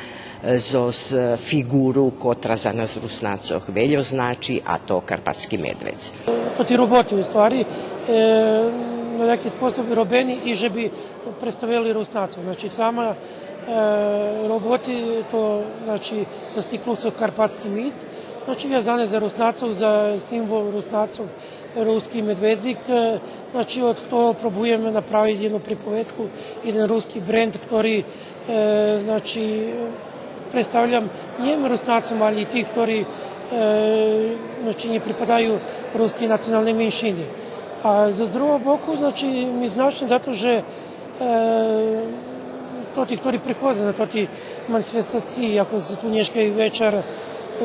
е, зоз фиґуру котра за нас Руснацох вельо значи, а то карпатски медведз. Тоти роботи, у ствари, е, на даяки способ робени и же би представели Руснацох. Значи, сама, е, роботи, то, значи, за циклусох Карпатски мит, значи, вязане за Руснацох, за символ Руснацох, руски медведзик, е, значи, од того пробуєме направиц єдну приповедку, єден руски бренд, котри, е, значи, представлям нєм Руснацом, алє и тих котри, е, значи, нє припадаю рускей националней меншини. А зоз другого боку, значи, ми значни зато же, е, тоти котри приходза на тоти манифестациї, як ту нєшка и вечар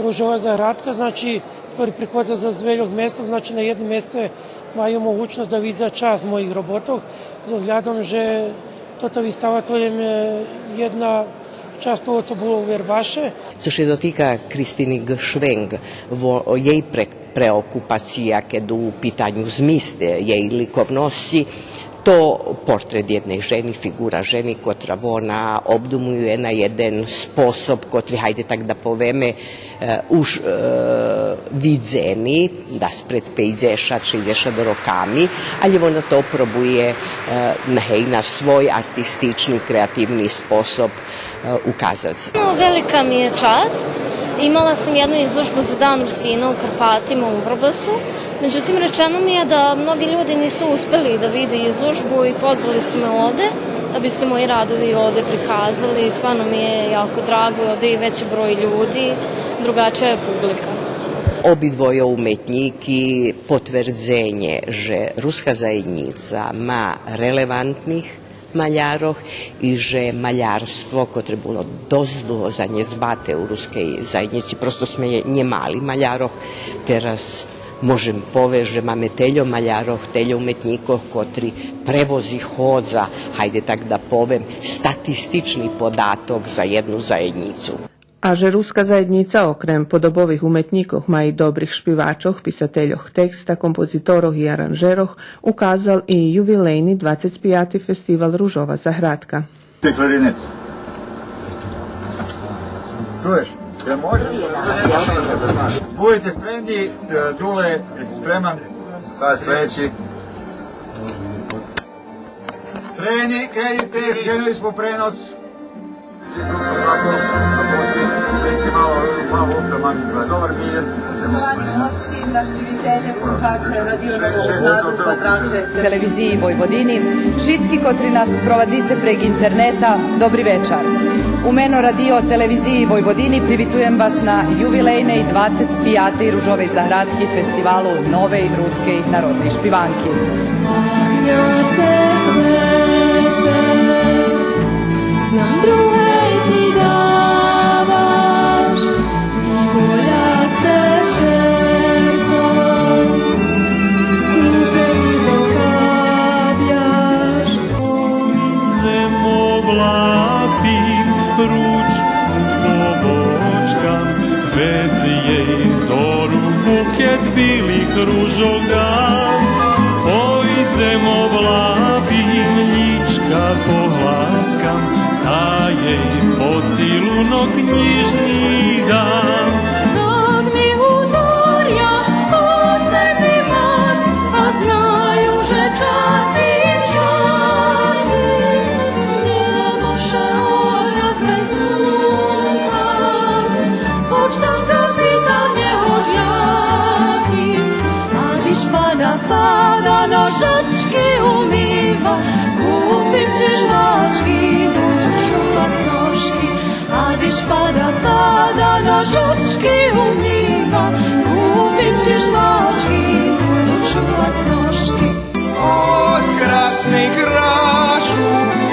Ружова заградка, значи, котри приходза зоз вельох местох, значи, на єдним месце маю могучносц да видза часц моїх роботох, з оглядом же тота вистава то лєм, е, єдна часц того цо було у Вербаше. Цо ше дотика Кристини Ґ. Швенґ, во-, єй пре-, преокупация кед у питаню змист єй ликовносци, то портрет єдней жени, фиґура жени котра вона обдумує на єден способ котри, гайде так да повеме, е, уж, е, видзени, да спред пейдзешат, шейдзешат роками, алє вона то пробує, е, на, гей, на свой артистични, креативни способ, е, указац. No, velika mi je čast. Imala sam jednu izložbu za Dan Rusina u Karpatima u Vrbasu. Međutim, rečeno mi je da mnogi ljudi nisu uspeli da vide izložbu i pozvali su me ovde da bi se moji radovi ovde prikazali. Stvarno mi je jako drago, ovde je veći broj ljudi, drugačija je publika. Обидвойо уметнїки потвердзенє же руска заєднїца ма релевантних малярох и же малярство, котре було досц длуго занєдзбате у рускей заєднїци, просто зме нє мали малярох, тераз можем повесц же маме тельо малярох, тельо уметнїкох котри превозиходза, гайде так да повем, статистични податок за єдну заєднїцу. А же руска заєднїца, окрем подобових уметнїкох, ма и добрих шпивачох, писательох текста, композиторох и аранжерох, указал и ювилейни двацец пияти фестивал Ружова заградка. Ти кларинет. Чуєш? Е, може? Будете спремни, е, Дуле, єси спреман? Та слєдзи. Крени, крени, пре-, кренули смо пренос. Добар мир. Poštovani gosti, naštivitelje, sluhače Radio Novog Sada, promatrače Televiziji Vojvodini, шицки котри нас провадзице прейґ интернета, добри вечар. У мено Радио Телевизиї Войводини привитуєм вас на ювилейней двацец пияти Ружовей заградки фестивалу новей рускей народней шпиванки. Знам другей ти даваш, и боляце шерцом, слухай ми закапяш. Зем облапим, ручку побочкам, вец єй до рук букет билих ружок дам. Пойдзем облапим, лїчка погласкам, та єй поцилуєм. Но кнїжни дан. Тот ми гуторя, оцец и мать, а знаю же час им шарки. Нє може орас без слунка, хоч там капитал нє годяки. А диждж пада, пада, ножички умива, купим чи жвачки, будзеш чувац ножки. А диждж пада, пада, ножички умива, купим чи жвачки, будзеш чувац ножки. Од красни крашу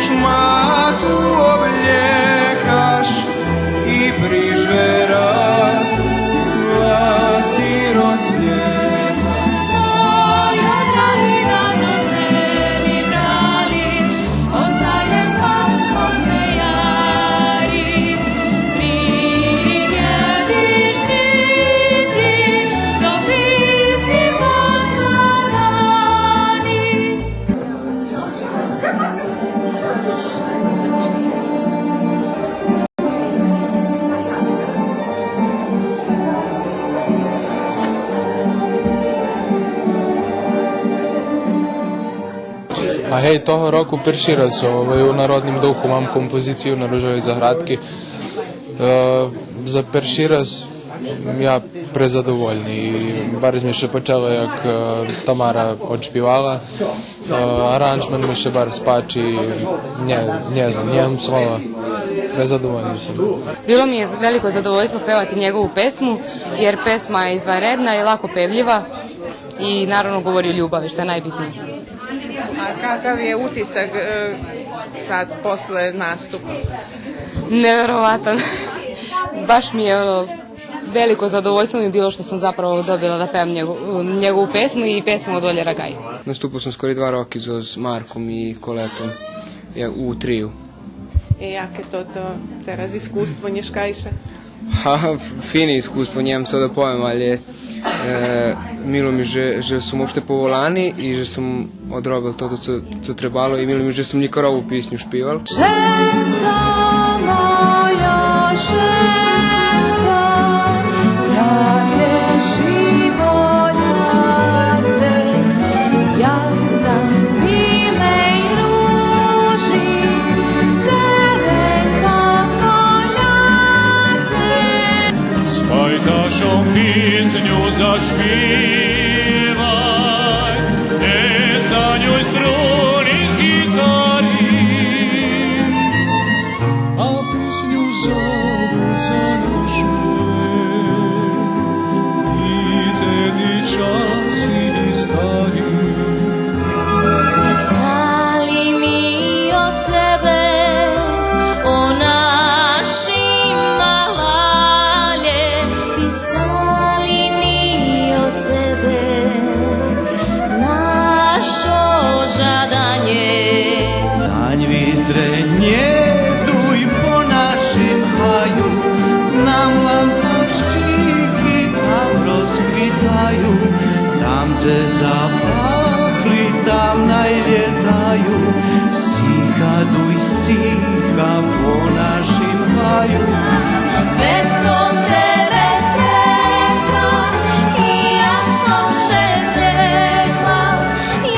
шмату облєкаш и прижверат глас и розплєташ. А гей, того року перши раз, овай, у Народним духу мам композицию на Ружовей заградки. Е, за перши раз я презадовольни и барз ми ше пачело як, е, Тамара одшпивала. Е, аранжман ми ше барз пачи, нє, нє знам, нємам слова. Презадовольни сом. Било ми је велико задовољство певати његову песму, јер песма је изванредна и лако певљива и, наравно, говори о љубави, што је најбитније. A kakav je utisak, e, sad posle nastupa? Neverovatan. Baš mi je, ono, veliko zadovoljstvo mi je bilo što sam zapravo dobila da pevam njego-, njegovu pesmu i pesmu od Olje Ragaj. Nastupao sam skoro dva roki s Markom i Koletom, ja, u triju. E, jake to, to teraz iskustvo nješkajše? Ha, fini iskustvo, njem sad da povem, ali je, e, milo mi же, же сом уопште поволани и же сом одробел тото цо, цо требало и мило ми же сом нїкорову писню шпивал. Шерцо моє, шерцо, яке шиболяце, як на билей ружи, церенка коляце. З пайташом писню зашпивай, не за ню струни з гитари, а писню за, за нашу, и теди часи и стари. Писали ми о себе, о нашим лалє, писали ми о себе, нашо жаданє. Тань, витре, нє дуй по нашим гаю, нам лампашчики там розквитаю, там дзе запахли, там най лєтаю, стиха дуй, стиха по нашим гаю. Вец сом тебе стрекла, и аж сом ше зрекла,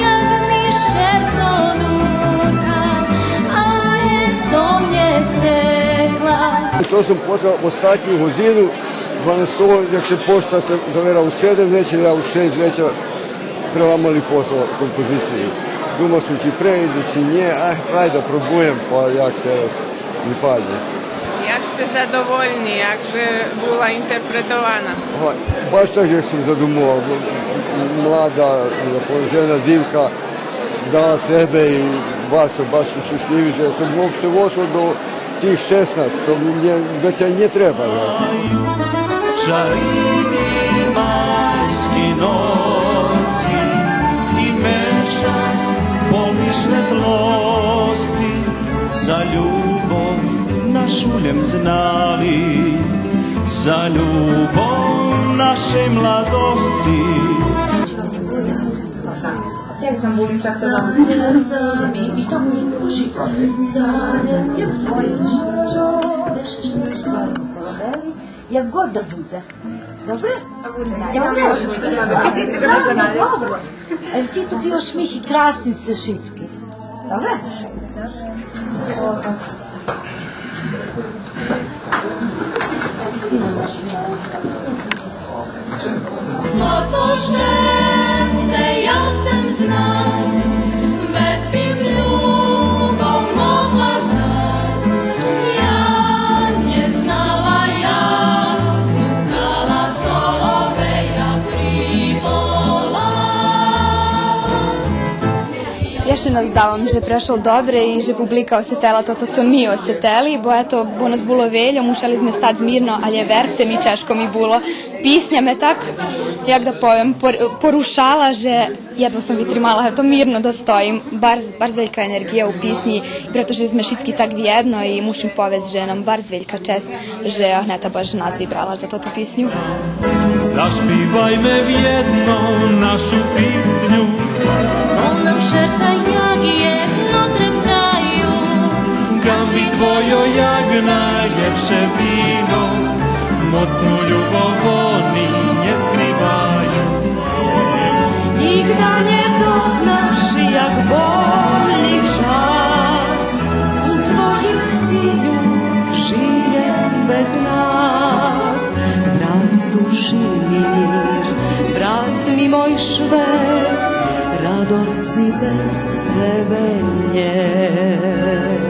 як ми шерцо дурка, а єр сом нє сцекла. То сом послал остатню годзину, дванастого, як ше пошта завера у седем вечер, я у шейсц вечер преламал и послал композициї. Думал сом чи прейдзе, чи нє, а, айде, пробуєм, па як тераз ми паднє. Як сце задовольни, як же була интерпретована? Ага, баш так як сом задумовал. Млада, жена, дзивка дала себе и баш, баш сом щешлїви же сом уопште вошол до тих шеснац, то ми нє, вецей нє треба, нє? Чарини майски ноци и мешац полни шветлосци, за любов нашу лєм знали, за любов нашей младосци. Як знам, булим так се вам. Ми, ми то булим Кошица. Як год да будзе. Добре? Добре. Добре. Е, ти ту ти ушмихи красни сце шицки. Добре? Зато щесце я сем знась, вец бим любов могла дать. Я нє знала, як гукала, соловея приволала. Я ше наздавам же прешол добре и же публика осетела тото цо ми осетели, бо ето, бо нас було вельо, мушели зме стац мирно, алє верце ми чежко ми було. Писня ме так, як да повем, пор-, порушала же єдва сом витримала, ето, мирно да стоїм. Барз, барз велька енерґия у писнї, прето же зме шицки так вєдно и мушим повесц же нам барз велька чесц же Агнета баш нас вибрала за тоту писню. Зашпивайме вєдно нашу писню. Бо нам шерца як єдно трептаю. Ґамби твойо як найлєпше вино, моцну любов они нє скриваю. Нїґда нє дознаш як болї час, у твоїм цилю жиєм без нас. Врац души мир, врац ми мой швет, радосци без тебе нєт.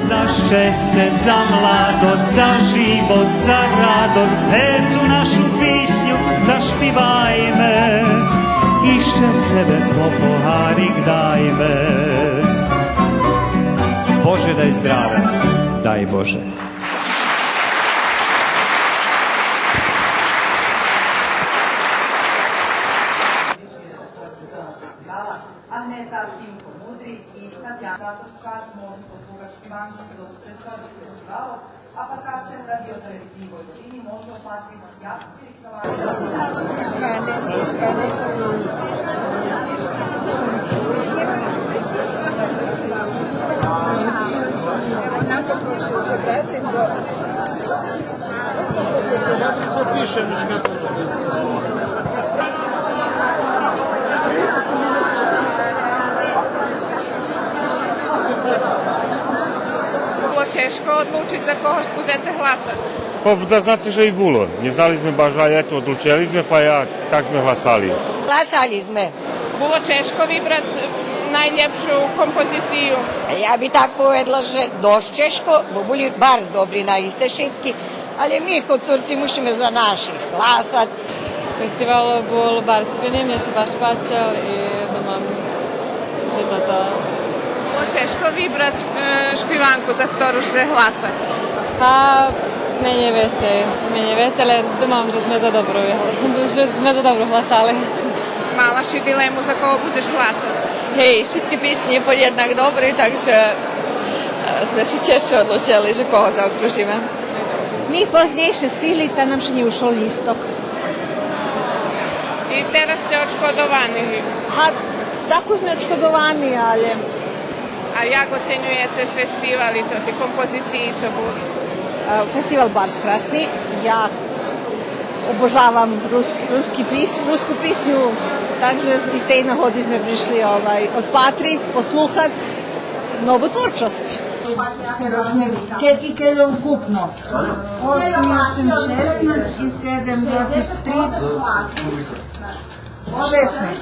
За щесце, за младосц, за живот, за радосц, ету нашу писню зашпивайме и ще себе по погарик дайме. Боже, дай здравя, дай Боже. Агнета Тимко Мудрик и Татяна Заточка можу послухац шпиванки зоз предходних фестивалох, а пак радио-телевизиї Войводини можу опатриц як Було чежко одлучиц за кого будзеце гласац? Па, да знаце же и було. Нє знали зме баш, а ето, одлучели зме, па я, так зме гласали. Гласали зме. Було чежко вибрац, м, найлєпшу композицию? Я би так поведла же досц чежко, бо були барз добри наисце шицки, але ми ко Цурци мушиме за наших гласац. Фестивал бул барз фини, мнє ше баш пачел и думам же тото. Було чежко вибрац, е, шпиванку за хтору ше гласа? Па, менєвете, менєвете, але думам же зме за добру, же зме за добру гласали. Мала ши дилему за кого будзеш гласац? Гей, шицки писнї подєднак добри, так же, е, зме ше чежше одлучели же кого заокружиме. Ми познєйше стигли, та нам ше нє ушол лїсток. И тераз сце очкодовани? Га, дакус зме очкодовани, але... А як оценюєце фестивал и тоти композициї цо були? Е, фестивал барз красни. Я обожавам руск-, руски пис-, руску писню, так же из тей нагоди зме пришли, овай, одпатриц, послухац нову творчосц. Тераз зме, ке-, и кельо укупно. Осем, осем, шеснац и седем, двацец три. Шеснац.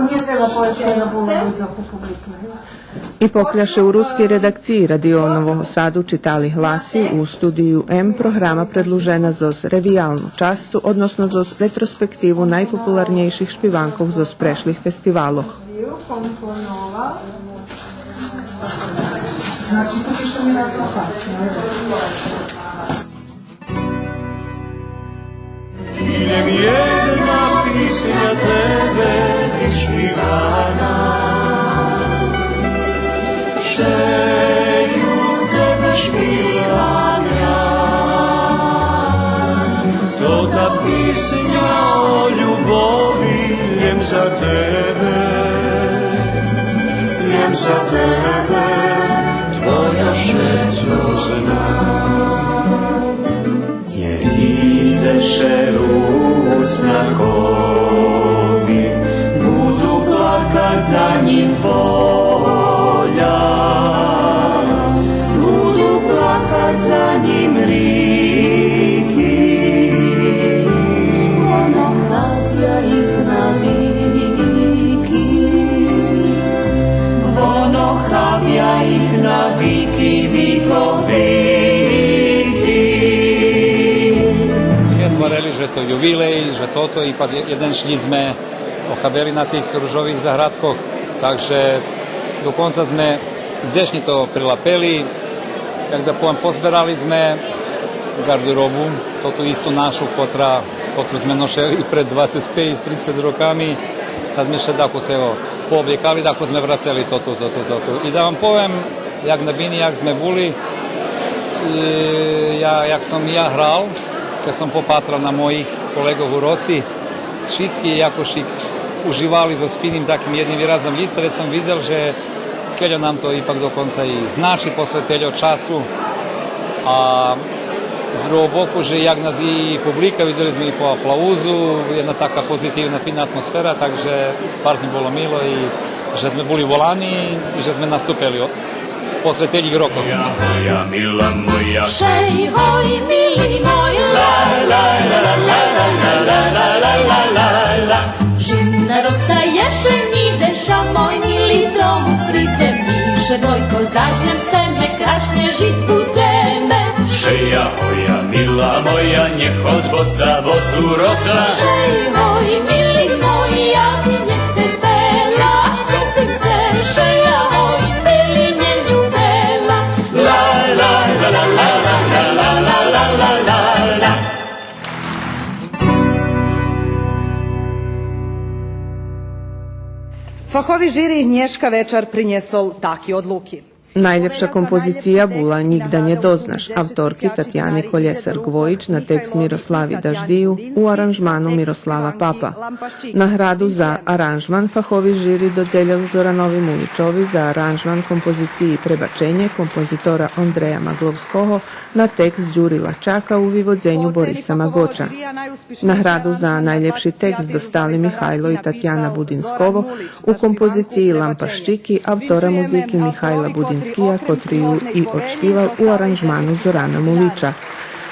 Нє треба повесц кельо було видзоц у публики. И покля ше у рускей редакциї Радио Нового Саду читали гласи, у Студию М програма предлужена зоз ревиялну часцу, односно зоз ретроспективу найпопуларнєйших шпиванкох зоз прешлих фестивалох. Значи, ту ище нє размахати. Лєм єдна писня тебе вишпивана, ще ю тебе шпивам я. То та писня о любови, лєм за тебе, лєм за тебе, твоя шецо з Нє идзе ше Руснакови, буду плакац за нїм поля, буду плакац за нїм рики. Воно хабя их на вики, воно хабя их на вики виков вики. Як гварели же то ювилей, же тото, ипак є-, єден шлїд зме охабели на тих ружових заградкох, так же до конца зме дзешнє то прилапели, як да повем, позберали зме ґардеробу, тоту исту нашу, котра, котру зме ношели пред двацец пейц, трицец роками, та зме ше дакус, ево, пооблєкали, дакус зме врацели тоту, тоту, тоту. И да вам повем, як на бини, як зме були, е, я, як сом я грал, кед сом попатрал на моїх колеґох у Роси, шицки якошик уживали зоз финим таким єдним виразом лица, вец сом видзел же кельо нам то ипак до конца и значи после тельо часу. А з другого боку, же як нас и публика, видзели зме и по аплаузу, єдна така позитивна, фина атмосфера, так же барз ми було мило и же зме були волани и же зме наступели о-, после тельо рокох. Моя, моя, мила моя. Шей, гой, мили мой, ла, ла, ла. Жимна роса єшень идзе, ша мой мили дому придзе, ми ше, войко, зажнєм, сцеме крашнє жиц будземе. Шея, гоя, мила моя, нє ходз боса, бо ту роса. Шей, гой, мили мой, я нє церпела, церпим це, шея, гой, мили, нє любела. Ла, ла, ла. Фахови жири нєшка вечар принєсол таки одлуки. Найлєпша композиция була Нїґда нє дознаш, авторки Татяни Колєсар-Гвоїч, на текст Мирослави Даждию, у аранжману Мирослава Папа. Награду за аранжман фахови жири додзелєл Зоранови Муличови за аранжман композициї Пребаченє композитора Ондрея Маґловского на текст Дюри Лачака у виводзеню Бориса Маґоча. Награду за найлєпши текст достали Михайло и Татяна Будинсково у композициї Лампашчики автора музики Михайла Будинския, котри ю и одшпивал у аранжману Зорана Мулича.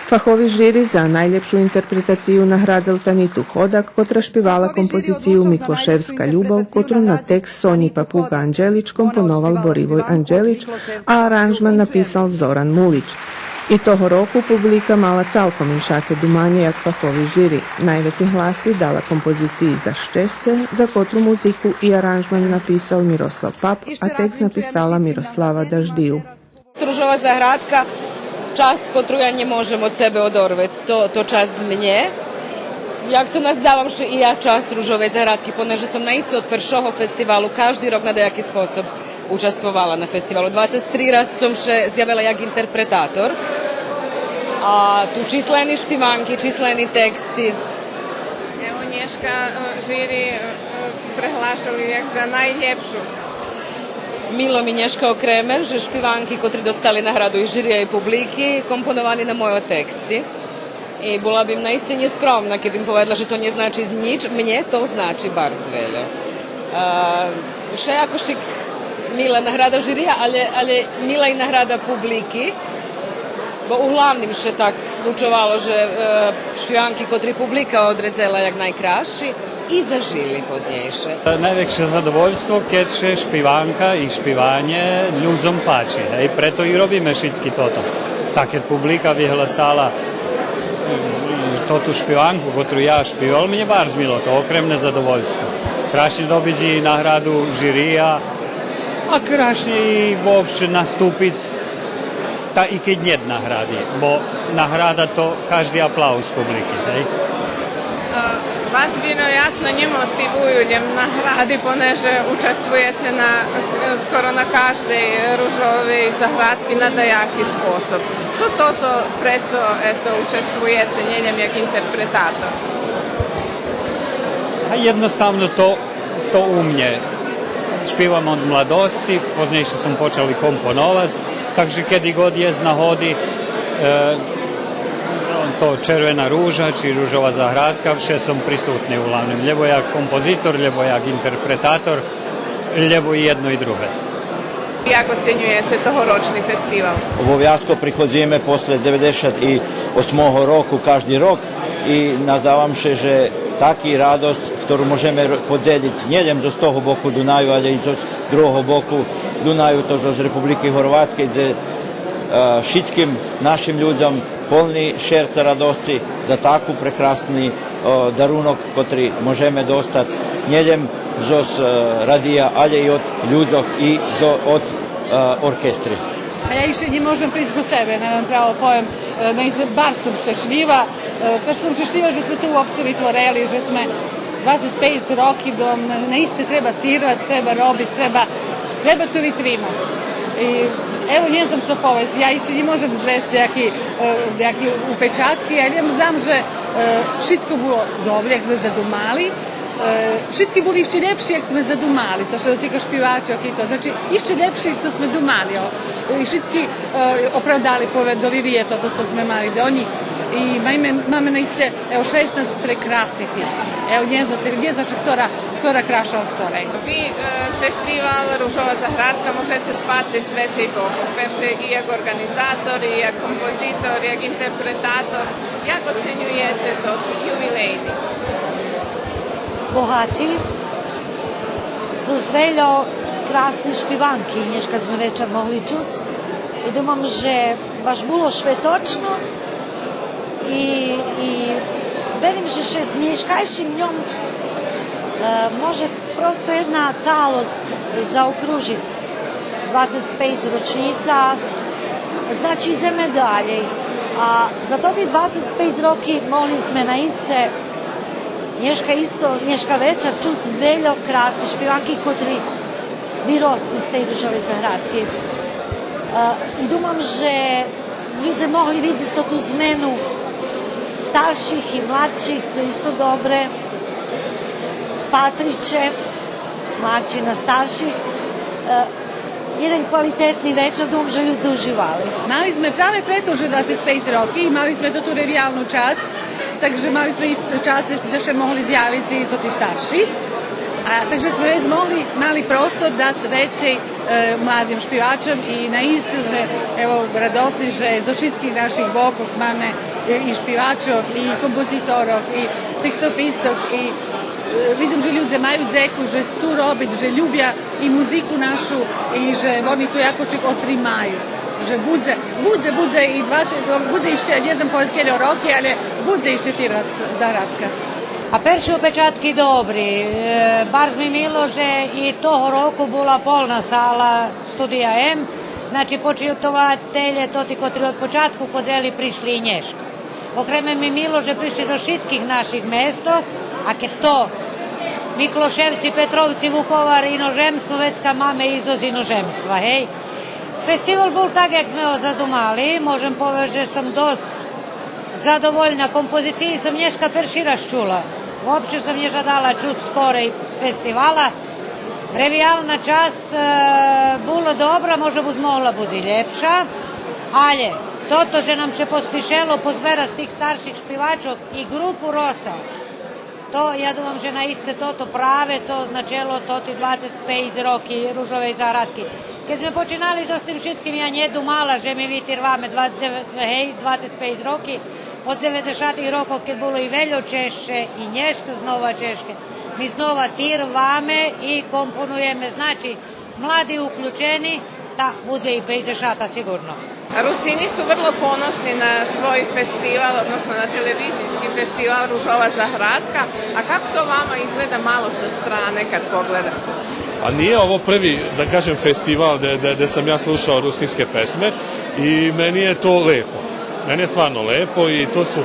Фахови жири за найлєпшу интерпретацию наградзел Таниту Ходак, котра шпивала композицию Миклошевска любов, котру на текст Сонї Папуґа Анґелич компоновал Боривой Анґелич, а аранжман написал Зоран Мулич. И того року публика мала цалком иншаке думанє як фахови жири. Найвецей гласи дала композициї За щесце, за котру музику и аранжман написал Мирослав Пап, а текст написала Мирослава Даждию. Ружова заградка, часц котру я нє можем од себе одорвац, то, то часц мнє. Як цо наздавам ше и я часц Ружовей заградки, понеже сом наисце од першого фестивалу кажди рок на даяки способ участвовала на фестивалу. Двацец три раз сом ше зявела як интерпретатор. А ту числени шпиванки, числени тексти. Ево, нєшка, е, жири, е, преглашели як за найлєпшу. Мило ми нєшка окреме же шпиванки котри достали награду и жирия и публики компоновани на мойо тексти. И була бим наисце нєскромна кед бим поведла же то нє значи нїч, мнє то значи барз вельо. Е, ше якошик мила награда жирия, алє, алє мила и награда публики, бо углавним ше так случовало же, е, шпиванки котри публика одредзела як найкрасши, и зажили познєйше. Найвекше задовольство кед ше шпиванка и шпиванє людзом пачи, гей, прето и робиме шицки тото. Та кед публика вигласала, м, тоту шпиванку котру я шпивал, мнє барз мило, то окремне задовольство. Крашнє добиц и награду жирия, а крашнє и вообще наступиц. Та и кед нєт награди, бо награда то кажди аплауз публики, гей? Е, вас вироятно нє мотивую лєм награди, понеже участвуєце на, скоро на каждей Ружовей заградки на даяки способ. Цо тото, прецо, ето, участвуєце, нє лєм як интерпретатор? А єдноставно то, то у мнє. Шпивам од младосци, познєйше сом почал и компоновац, так же кеди год єст нагоди, е, то Червена ружа чи Ружова заградка, вше сом присутни углавним, лєбо як композитор, лєбо як интерпретатор, лєбо и єдно и друге. Як оценюєце тогорочни фестивал? Обовязково приходзиме после дзеведзешат осмого року кажди рок и наздавам ше же таку радосц, хтору можеме р-, подзелїц нєлєм зоз того боку Дунаю, але и зоз другого боку Дунаю, то зоз Републики Горватскей, дзе, е, шицким нашим людзом полни шерца радосци за таку прекрасни, о, дарунок котри можеме достац нєлєм зоз, е, радия, але и од людзох и зо-, од, е, оркестри. А я ище нє можем присц ко себе, нємам право повем, е, наисце барз сом щешлїва, е, барз сом щешлїва же зме то уопште витворели, же зме двацец пейц роки, дом, на-, наисце треба тирвац, треба робиц, треба, треба то витримац. И, ево, нє знам цо повесц, я ище нє можем звесц нєяки, е, нєяки упечатки, але знам же, е, шицко було добре, як зме задумали. Е, шицки були ище лєпши, як зме задумали, цо ше дотика шпивачох и то. Значи, ище лєпши, як цо зме думали, о. И шицки, е, оправдали, пове-, довириє тото цо зме мали до нїх. И маме, маме наисце, ево, шеснац прекрасних писнї. Ево, нє зна ше, нє зна ше хтора, хтора красша од хторей. Ви, е, фестивал Ружова заградка можеце спатриц з вецей бокох. Перше и як орґанизатор, и як композитор, и як интерпретатор. Як оценюєце тот ювилейни? Богати, зоз вельо красни шпиванки нєшка зме вечар могли чуц. И думам же баш було шветочно и, и верим же ше з нєшкайшим дньом, е, може просто єдна цалосц заокружиц. Двацец пейц рочнїца, значи, идземе далєй. А за тоти двацец пейц роки могли зме наисце нєшка исто, нєшка вечар чуц вельо красни шпиванки котри виросци з тей Ружовей заградки. Е, и думам же людзе могли видзиц тоту змену старших и младших, цо исто добре. Спатрич ше младши на старших. Е, єден квалитетни вечар, думам же людзе уживали. Мали зме праве прето же двацец пейц роки, мали зме тоту ревиялну часц, так же мали зме и час же ше могли зявиц и тоти старши. А, так же зме вец могли, мали простор дац вецей, е, младим шпивачом и наисце зме, ево, радосни же зоз шицких наших бокох маме, е, и шпивачох, и композиторох, и текстописцох, и, е, видзим же людзе маю дзеку, же сцу робиц, же любя и музику нашу, и же вони ту якошик отримаю. Же будзе, будзе, будзе и двацец, будзе ище, нє знам кельо роки, але будзе ище тирвац заградка. А перши упечатки добри. Е, барз ми мило же и того року була полна сала Студия М. Значи, почитователє тоти котри од початку ходзели пришли и нєшка. Окреме ми мило же пришли зоз шицких наших место, а кед то Миклошевци, Петровци, Вуковар, иножемство, вецка маме и зоз иножемства, гей. Фестивал бул так як зме го задумали, можем повесц же сом досц задовольна, композициї сом нєшка перши раз чула. Вообще сом нє жадала чуц скорей фестивала. Ревиялна часц, е, була добра, може буц могла буц и лєпша, але тото же нам ше поспишело позберац тих старших шпивачох и ґрупу Роса, то я думам же наисце тото праве цо означело тоти двацец пейц роки Ружовей заградки. Кед зме починали зоз тим шицким, я нє думала же ми витирваме два-, дзеве-, гей, двацец пейц роки, од дзеведзешатих рокох, кед було и вельо чежше, и нєшка знова чежке. Ми знова тирваме и компонуєме, значи, млади уключени, та будзе и пейдзешата сиґурно. Rusini su vrlo ponosni na svoj festival, odnosno na televizijski festival Ružova zahradka. A kako to vama izgleda malo sa strane kad pogledate? A nije ovo prvi, da kažem, festival gde, gde, gde sam ja slušao rusinske pesme i meni je to lepo. Meni je stvarno lepo i to su,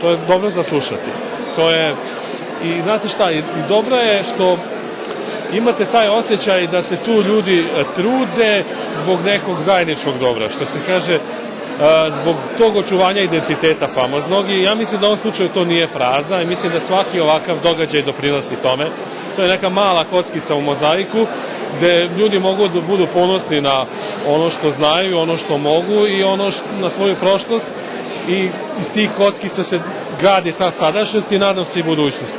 to je dobro za slušati. To je, i znate šta, i, i dobro je što imate taj osjećaj da se tu ljudi, e, trude zbog nekog zajedničkog dobra, što se kaže, E, zbog tog očuvanja identiteta famoznog, i ja mislim da u ovom slučaju to nije fraza, i mislim da svaki ovakav događaj doprinosi tome. To je neka mala kockica u mozaiku gde ljudi mogu da budu ponosni na ono što znaju, ono što mogu i ono š-, na svoju prošlost, i iz tih kockica se gradi ta sadašnjost i, nadam se, i budućnost.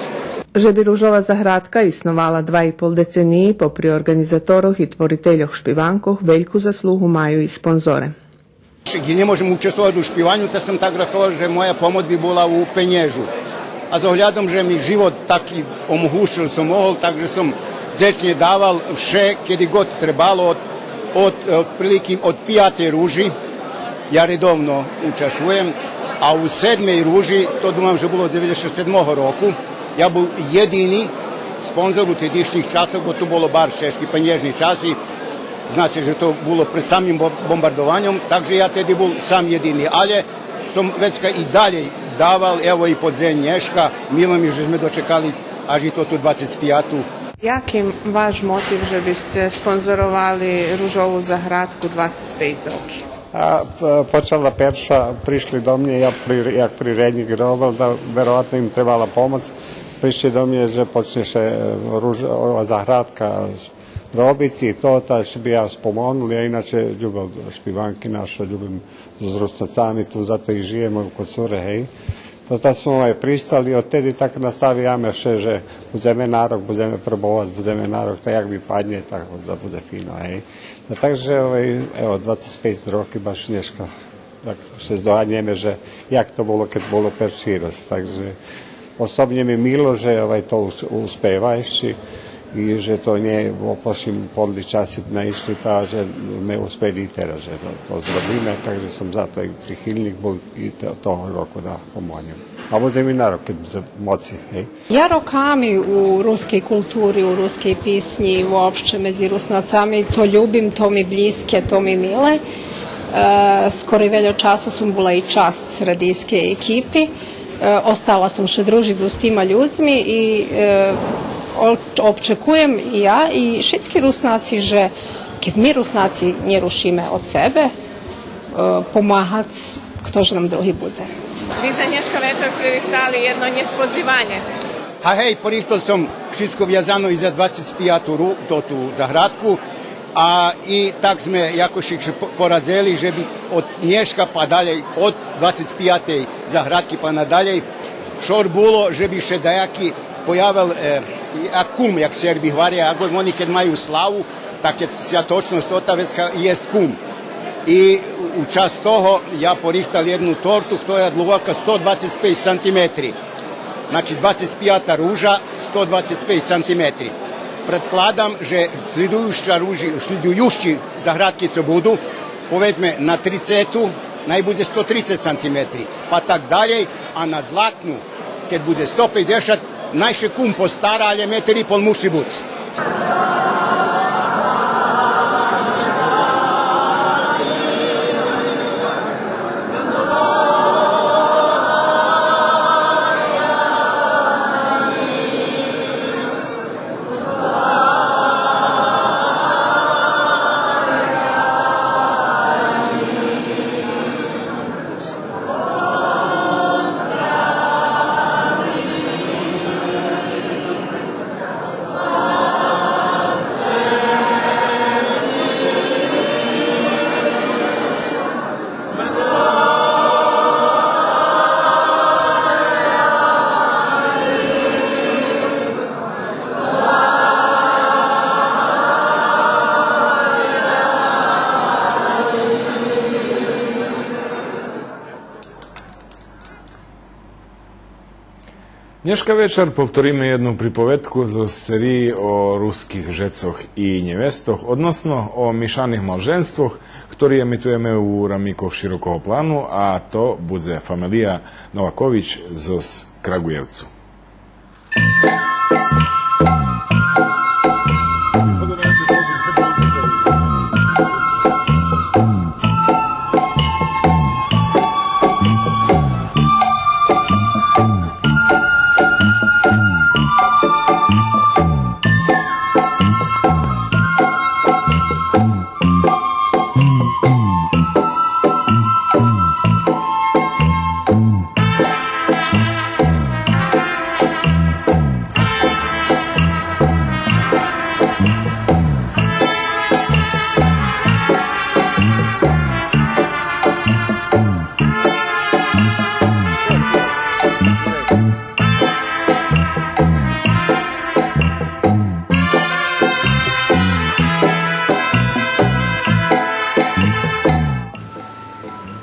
Же би Ружова заградка исновала два и пол децениї, попри орґанизаторох и творительох шпиванкох, вельку заслугу маю и спонзоре. Нє можем участвовац у шпиваню, та сом так раховал же моя помоц би була у пенєжу. А з оглядом же ми живот так и омогушел, сом могол, так же сом дзечнє давал вше, кеди год требало, од, од, отприлики од пиятей Ружи, я редовно участвуєм, а у седмей Ружи, то думам же було дзеведзешат седмого року, я бул єдини спонзор у тедишнїх часох, бо ту було барз чежки пенєжни часи, значи же то було пред самим бо-, бомбардованьом, так же я теди бул сам єдини, але сом вецка и далєй давал, ево и по дзень нєшка, мило ми же зме дочекали аж и тоту двацец пияту. Яки ваш мотив же би сце спонзоровали Ружову заградку двацец пейц роки? А, п-, почала перша, пришли до мнє, я при-, як приреднїк робел, да вероватно им требала помоц. Пришли до мнє же почнє ше, е, Руж-, ова заградка робиц и то, та же би я спомогнул, я иначе любел шпиванки нашо, любим з Руснацами, ту зато и жиєме у Коцуре, гей. То та смо, овай, пристали, од теди так наставяме вше же будземе на рок, будземе пробовац, будземе на рок, та як випаднє, так да будзе фино, гей. Та так же, овай, ево, двацец пейц роки баш нєшка. Так ше здогаднєме же як то було кед було перши раз. Так же особнє ми мило же, овай, то ус-, успева ище и же то нє, бо пошли подли часи наишли, та же зме успели и тераз же то, то зробиме, так же сом зато и прихильнїк бул и то-, того року да помогнєм. А будзем и на рок, кед будзе моци, гей. Я роками у рускей култури, у рускей писнї, вообще медзи Руснацами, то любим, то ми блїзке, то ми миле. Е, скоро вельо часу сом була и часц радийскей екипи. Е, остала сом ше дружиц з тима людзми и, е, о-, обчекуєм и я и шицки Руснаци же кед ми Руснаци нє рушиме од себе, е, помагац, хто же нам други будзе. Ви за нєшка вечар пририхтали єдно нєсподзиванє. Га гей, порихтал сом шицко вязано и за двацец пияту ру-, тоту заградку, а и так зме якошик ше по-, порадзели же би од нєшка па далєй, од двацец пиятей заградки па надалєй, шор було же би ше даяки появел, е, як кум, як Серби гваря, як вони кед маю славу, так як святочносц, то та вецка єст кум. И у часц того я порихтал єдну торту, хтора длугока сто двацец пейц сантиметри. Значи, двацец пията Ружа, сто двацец пейц сантиметри. Предкладам же шлїдуюца Ружа, шлїдуюци заградки цо буду, поведзме на трицету, най будзе сто трицец сантиметри, па так далєй, а на златну, кед будзе сто пейдзешат, най ше кум постара, але метер и пол муши буц. Нєшка вечар повториме єдну приповедку зоз сериї о руских жецох и нєвестох, односно о мишаних малженствох, хтори емитуєме у рамикох Широкого плану, а то будзе фамелия Новакович зоз Крагуєвцу.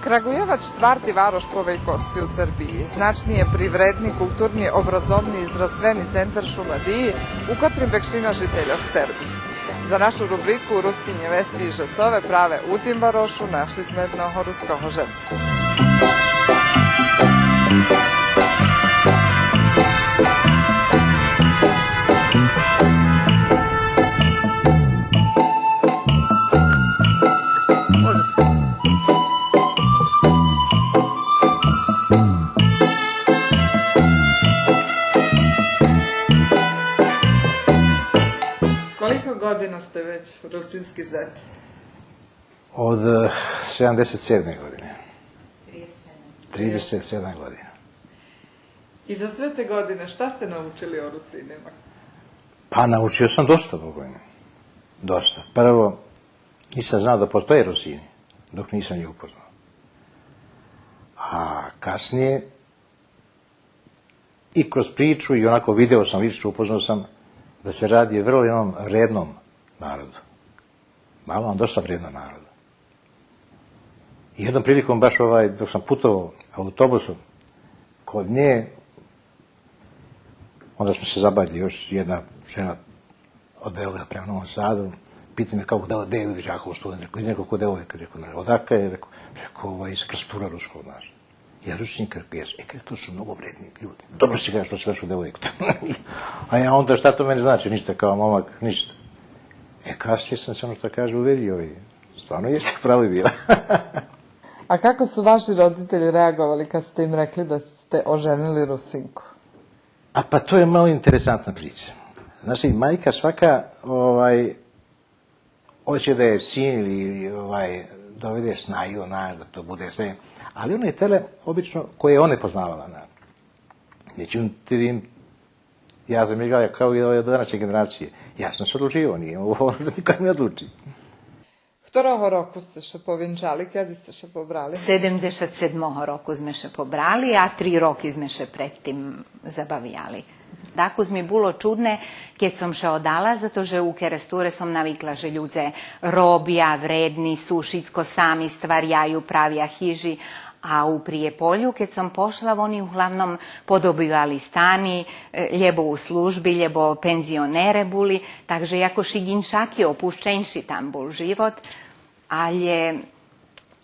Крагуєвац штварти варош по велькосци у Сербиї, значни є привредни, културни, образовни и здравствени центер Шумадиї, у котрим векшина жительох Серби. За нашу рубрику Руски нєвести и жецове праве у тим варошу нашли зме єдного руского жеца. Колико година сте већ русински зет? Од, е, седамдесет седме године. Тридесет седам. Тридесет седам година. И за све те године шта сте научили о Русинима? Па научио сам доста, Бога ми. Доста. Прво, нисам знао да постоје Русини, док нисам ih упознао. А касније и кроз причу и онако видео сам лично, упознао сам да се ради о врло једном редном народу. Мало, а доста вредном народу. И једном приликом баш, овај, док сам путовао автобусом код ње, онда смо се забављали, још једна жена од Београда према Новом Саду, пита ме како, да, где је, видиш, како студент, реко, идем, реко, ко девојка, реко, одакаје, реко, реко, овај, из Крстура, Руско, знаш. Јас: Русинка? Реко: јас. Е, каже, то су много вредни људи. Добро си, каже, што си нашо девојку. А ја: онда шта то мене значи? Ништа, као момак, ништа. Е, касније сам се, оно што каже, уверио и стварно јесте прави била. А како су ваши родитељи реаговали кад сте им рекли да сте оженили Русинку? А па то је мало интересантна прича. Значи, мајка свака, овај, очи да је син или, или, овај, доведе снају, она, да то буде све. Али она је теле, обично, које је она познавала, на. Међутим, ја сам играо као и ове данашње генерације. Ја сам се одлучио, није могло да нико ме одлучи. Хторого року сце ше повинчали, кеди сце ше побрали? Седемдзешат седмого року зме ше побрали, а три роки зме ше пред тим забавяли. Дакус ми було чудне кед сом ше одала, зато же у Керестуре сом навикла же людзе робя, вредни су, шицко сами стваряю, правя хижи, а у Приєполю, кед сом пошла, вони углавном подобивали стани, е, лєбо у служби, лєбо пензионере були, так же якош иншаки, опущенши там бул живот, алє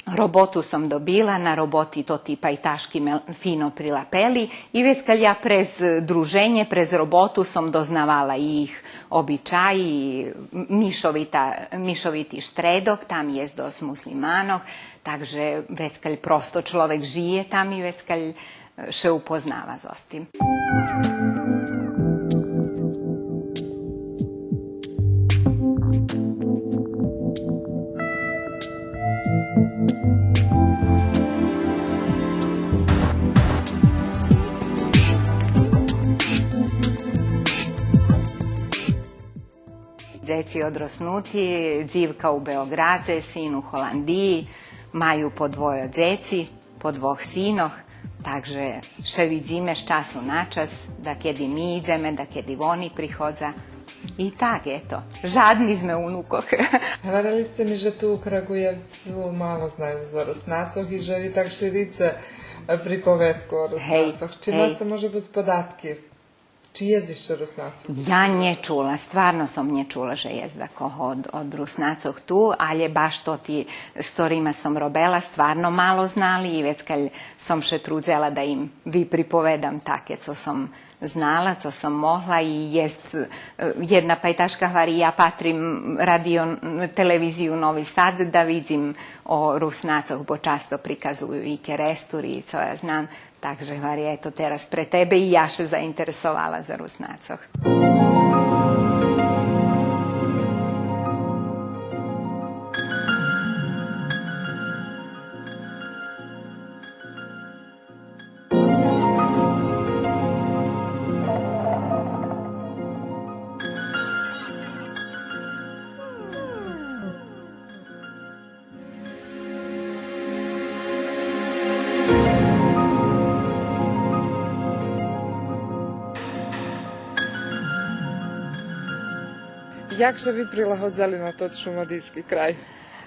роботу сом добила, на роботи тоти пайташки ме фино прилапели и вецкаль я през друженє, през роботу сом дознавала и їх обичаї, м-, мишовита, мишовити штредок, там єст досц муслиманох, так же вецкаль просто чловек жиє там и вецкаль ше упознава зоз тим. Дзеци одроснути, дзивка у Беоґрадзе, син у Голандиї, маю по двойо дзеци, по двох синох, так же ше видзиме з часу на час, дакеди ми идземе, дакеди вони приходза. И так, ето, жадни зме унукох. Гварели сце ми же ту у Крагуєвцу мало знаю за Руснацох и же ви так ширице, е, приповедку о Руснацох. Чи маце, може буц, податки? Чи єст ище Руснацох? Я нє чула, стварно сом нє чула же єст дакого од, од Руснацох ту, алє баш тоти з хторима сом робела, стварно мало знали и вецкаль сом ше трудзела да им виприповедам таке цо сом знала, цо сом могла и єст, е, єдна пайташка гвари: я патрим радио, телевизию Нови Сад да видзим о Руснацох, бо часто приказую и Керестур и цо я знам. Так же гвари, ето тераз пре тебе и я ше заинтересовала за Руснацох. Як же ви прилагодзели на тот шумадийски край?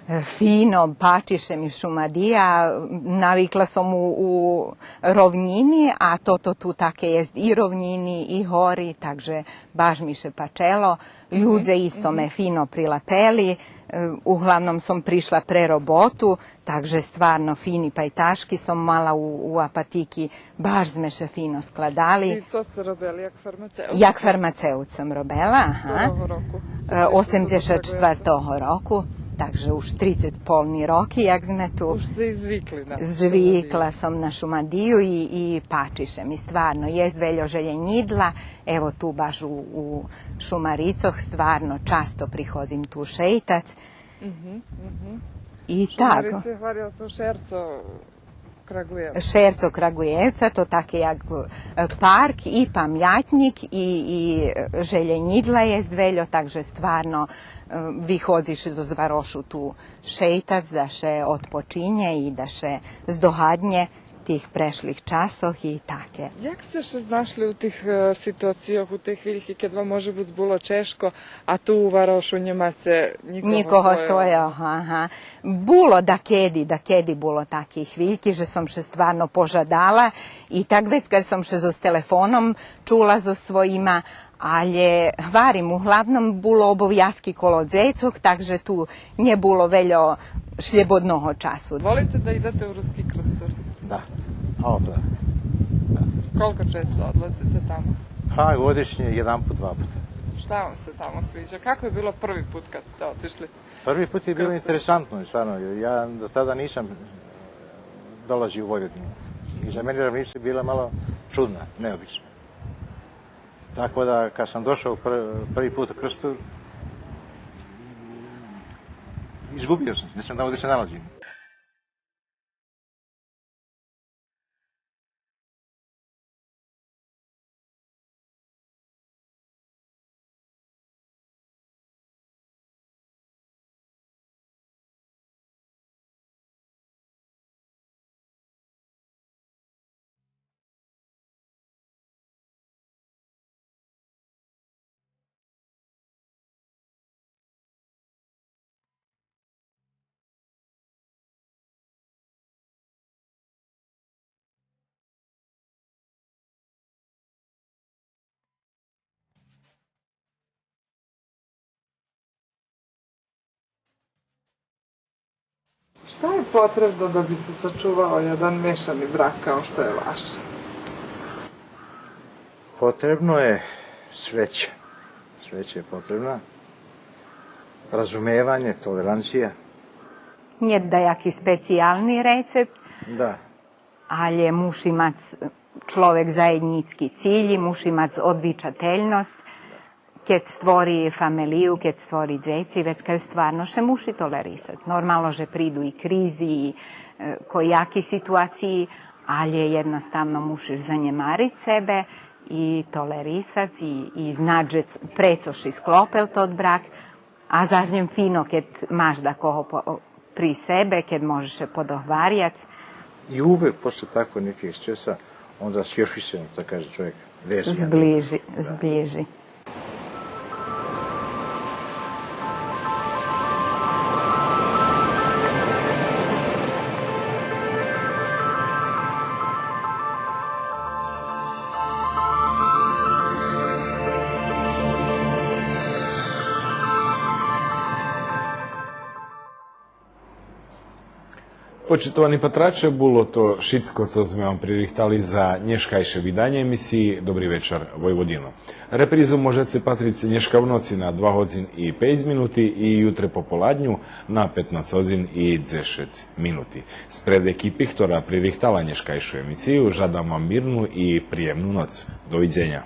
Фино, пачи ше ми Шумадия, навикла сом у, у ровнїни, а тото ту таке єст и ровнїни, и гори, так же баш ми ше пачело. Людзе исто ме фино прилапели, е, углавном сом пришла пре роботу, так же стварно фини пайташки сом мала у, у апатики, баш зме ше фино складали. И цо сце робели, як фармацеут? Як фармацеут сом робела, ага. Котрого року? Е, осемдзешат штвартого року, так же уж трицец полни роки, як зме ту. Уж сце и звикли на Шумадию. Звикла сом на Шумадию и, и пачи ше ми стварно. Єст вельо желєнїдла, ево ту баш у, у Шумарицох стварно часто приходзим ту шейтац. Мгм, мгм. И так. Шумарице, гварел то шерцо Крагуєвца. Шерцо Крагуєвца, то таке як, е, парк и памятнїк и, и, е, желєнїдла єст вельо, так же стварно, е, виходзиш зоз варошу ту шейтац, да ше одпочинє и да ше здогаднє тих прешлих часох и таке. Як сце ше знашли у тих, е, ситуацийох, у тей хвильки, кед вам може буц було чежко, а ту у варошу нємаце нїкого свойого? Нїкого свойого, ага. Було дакеди, дакеди було таки хвильки же сом ше стварно пожадала и так вецка сом ше зоз телефоном чула зоз своїма, алє гварим, углавном було обовязки коло дзецох, так же ту нє було вельо шлєбодного часу. Волите да идете у Руски Крстур? Да. О, да. Да. Колько често одлазите тамо? Па, годишнє єданпут, два пута. Шта вам ше тамо свиджа? Како је било први пут кад сте отишли? Први пут је било интересантно, стварно. Ја до тада нисам долазио у Војводину. И за мене Равница је била мало чудна, необична. Тако да, кад сам дошао пр-, први пут у Крстур, изгубио сам се, не знам где се налазим. Шта је потребно да би се сачувао један мешани брак као што је ваш? Потребно је свећа. Свећа је потребна. Разумевање, толеранција. Нє даяки специјални рецепт. Да. Алє муши мац чловек заєднїцки цилї, муши мац одвичательносц. Кед створи фамелию, кед створи дзеци, вецка стварно ше муши толерисац. Нормално же приду и кризи, и, е, кояки ситуациї, алє єдноставно мушиш занємариц себе и толерисац и, и знац же прецо ши склопел тот брак. А заш нє фино кед маш дакого по-, при себе, кед можеш ше подогваряц. И увек после тако неки ексцеса, онда још више, да каже, чловек вези, зближи, да. Зближи. Почитовани патраче, було то шицко цо зме вам пририхтали за нєшкайше виданє емисиї Добри вечар, Войводино. Репризу можеце патриц нєшка в ноци на два годзин и пейц минути и ютре пополадню на петнац годзин и дзешец минути. Спред екипи хтора пририхтала нєшкайшу емисию, жадам вам мирну и приємну ноц. Довидзеня.